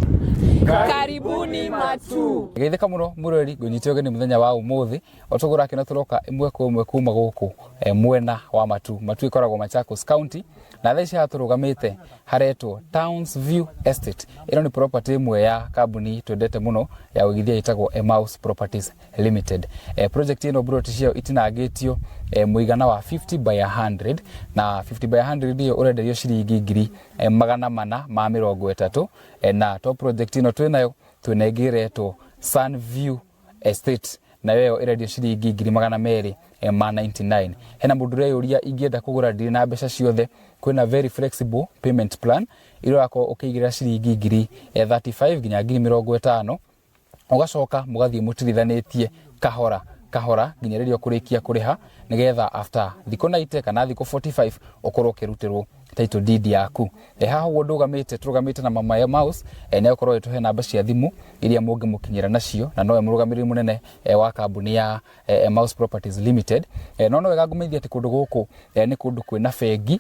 Karibuni Matu. Geithĩka mũno mwĩroreri, ngũnyite ũgeni mũthenya wa ũmũthĩ o tũguo ũrakĩona tũroka ĩmwe kwa ĩmwe kuma gũkũ mwena wa Matu. Matu ĩkoragwo Machakos County na thaa ici haha tũrũgamĩte haretwo Towns View Estate. Ĩno nĩ property ĩmwe ya kambuni twendete mũno ya ũigithia ĩtagwo Emmaus Properties Limited. Project ĩno mburoti ciayo itinangĩtio mũigana wa 50 by 100, na 50 by 100 ĩyo ũrenderio ciringi 430,000. Na to project ĩno twĩnayo, twĩna ĩngĩ ĩretwo Sunview Estate, nayo ĩyo ĩrendio ciringi 299,000. Hena mũndũ ũreyũria, ingĩenda kũgũra ndirĩ na mbeca ciothe? Kwĩna very flexible payment plan ĩrĩa ũrakorwo ũkĩigĩrĩra ciringi ngiri 35 nginya 50,000, ũgacoka mũgathiĩ mũtirithanĩtie kahora kahora nginya rĩrĩa ũkũrĩkia kũrĩha, nĩgetha after thikũ 90 kana thikũ 45 ũkorwo ũkĩrutĩrwo title deed yaku. Haha ũguo ndũgamĩte, tũrũgamĩte na mama ya Mouse, nĩ egũkorwo agĩtũhe namba cia thimũ iria mũngĩmũkinyĩra nacio, na nowe mũrũgamĩrĩri mũnene wa kambuni ya Mouse Properties Limited. No wega ngũmenyithie atĩ kũndũ gũkũ nĩ kũndũ kwĩna bengi,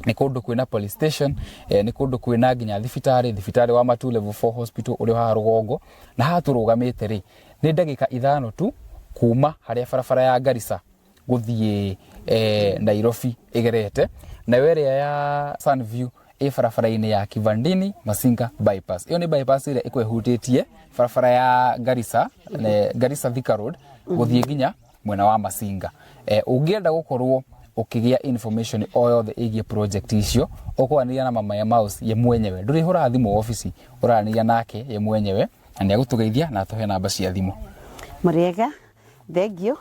nĩ kũndũ kwĩna police station, nĩ kũndũ kwĩna nginya thibitarĩ, thibitarĩ wa Matu Level 4 Hospital ũrĩa haha rũgongo. Na haha tũrũgamĩte rĩ, nĩ ndagĩka 5 tu kuma harĩa barabara ya Garissa gũthiĩ Nairobi ĩgerete, nayo ĩrĩa ya Sunview ĩ barabara-inĩ ya Kivandini Masinga bypass. Ĩyo nĩ bypass ĩrĩa ĩkoragwo ĩhutĩtie barabara ya Garissa, Garissa Thika Road gũthiĩ nginya mwena wa Masinga. Ũngĩenda gũkorwo ũkĩgĩa information o yothe ĩgiĩ project icio, ũkwaranĩria na mama ya Mouse ye mwenyewe, ndũrĩhũraga thimũ obici, ũraranĩria nake ye mwenyewe na nĩ agũtũgeithia na atũhe namba cia thimũ. Mũrĩega, thengio.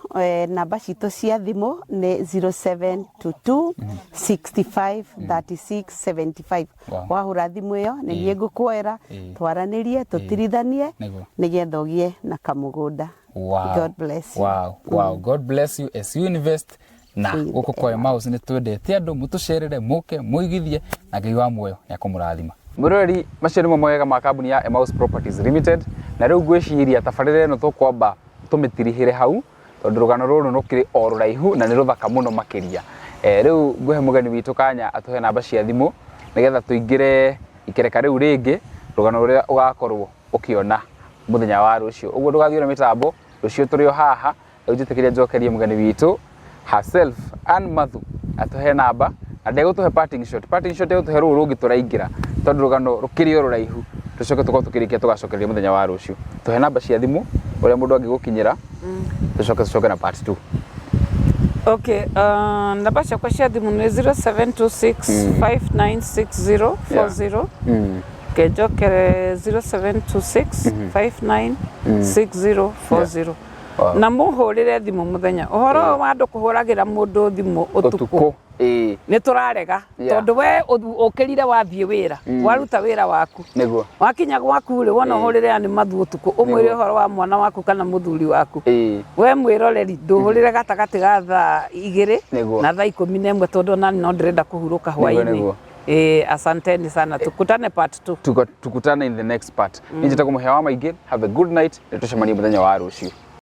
Namba citũ cia thimũ nĩ 0722 65 36 75. Wahũra thimũ ĩyo nĩ niĩ ngũkuoera, twaranĩrie, tũtirithanie nĩgetha ũgĩe na kamũgũnda. God bless you. Wow. God bless you as you invest na gũkũ kwa Emmaus nĩ twendete andũ mũtũcerere, mũke mũigithie, na Ngai wa muoyo nĩ akũmũrathima. Mwĩroreri, macio nĩmo mawega ma kambuni ya Emmaus Properties Limited, na rĩu ngwĩciria tabarĩra ĩno tũkwamba tũmĩtirihĩre hau tondũ rũgano rũrũ rũkĩrĩ o rũraihu na nĩ rũthaka mũno makĩria. Rĩu ngũhe mũgeni witũ kanya atũhe namba cia thimũ nĩgetha tũingĩre ikereka rĩu rĩngĩ, rũgano rũrĩa ũgakorwo ũkĩona mũthenya wa rũciũ. Ũguo ndũgathiĩ na mĩtambo, rũciũ tũrĩ o haha. Rĩu njĩtĩkĩria njokerie mũgeni witũ herself Ann Mathu atũhe namba, na ndegũtũhe parting shot. Parting shot egũtũhe rũrũ rũngĩ tũraingĩra tondũ rũgano rũkĩrĩ o rũraihu, tũcoke tũkorwo tũkĩrĩkia tũgacokereria mũthenya wa rũciũ. Tũhe namba cia thimũ ũrĩa mũndũ angĩgũkinyĩra, tũcoke tũcoke na part 2. Okay, namba ciakwa cia thimũ nĩ 0726 5960 40. Reke njokere 0726 59 6040. Na mũhũrĩre thimũ mũthenya. Ũhoro ũyũ wa andũ kũhũragĩra mũndũ thimũ ũtukũ Ũtukũ. Ĩĩ. Nĩ tũrarega. Yeah. Tondũ we ũkĩrire wathiĩ wĩra, waruta wĩra waku, wakinya gwaku rĩ, wona ũhũrĩre Ann Mathu ũtukũ ũmwĩre ũhoro wa mwana waku kana mũthuri waku. We mwĩroreri, ndũhũrĩre gatagatĩ ga thaa 2 na thaa 11, tondũ onani no ndĩrenda kũhurũka hwaĩ-inĩ. Ĩĩ, asanteni sana, tukutane part 2. Tukutane in the next part. Niĩ njĩtagwo Mũhĩa wa Maingĩ. Have a good night. Nĩ tũcemanie mũthenya wa rũciũ.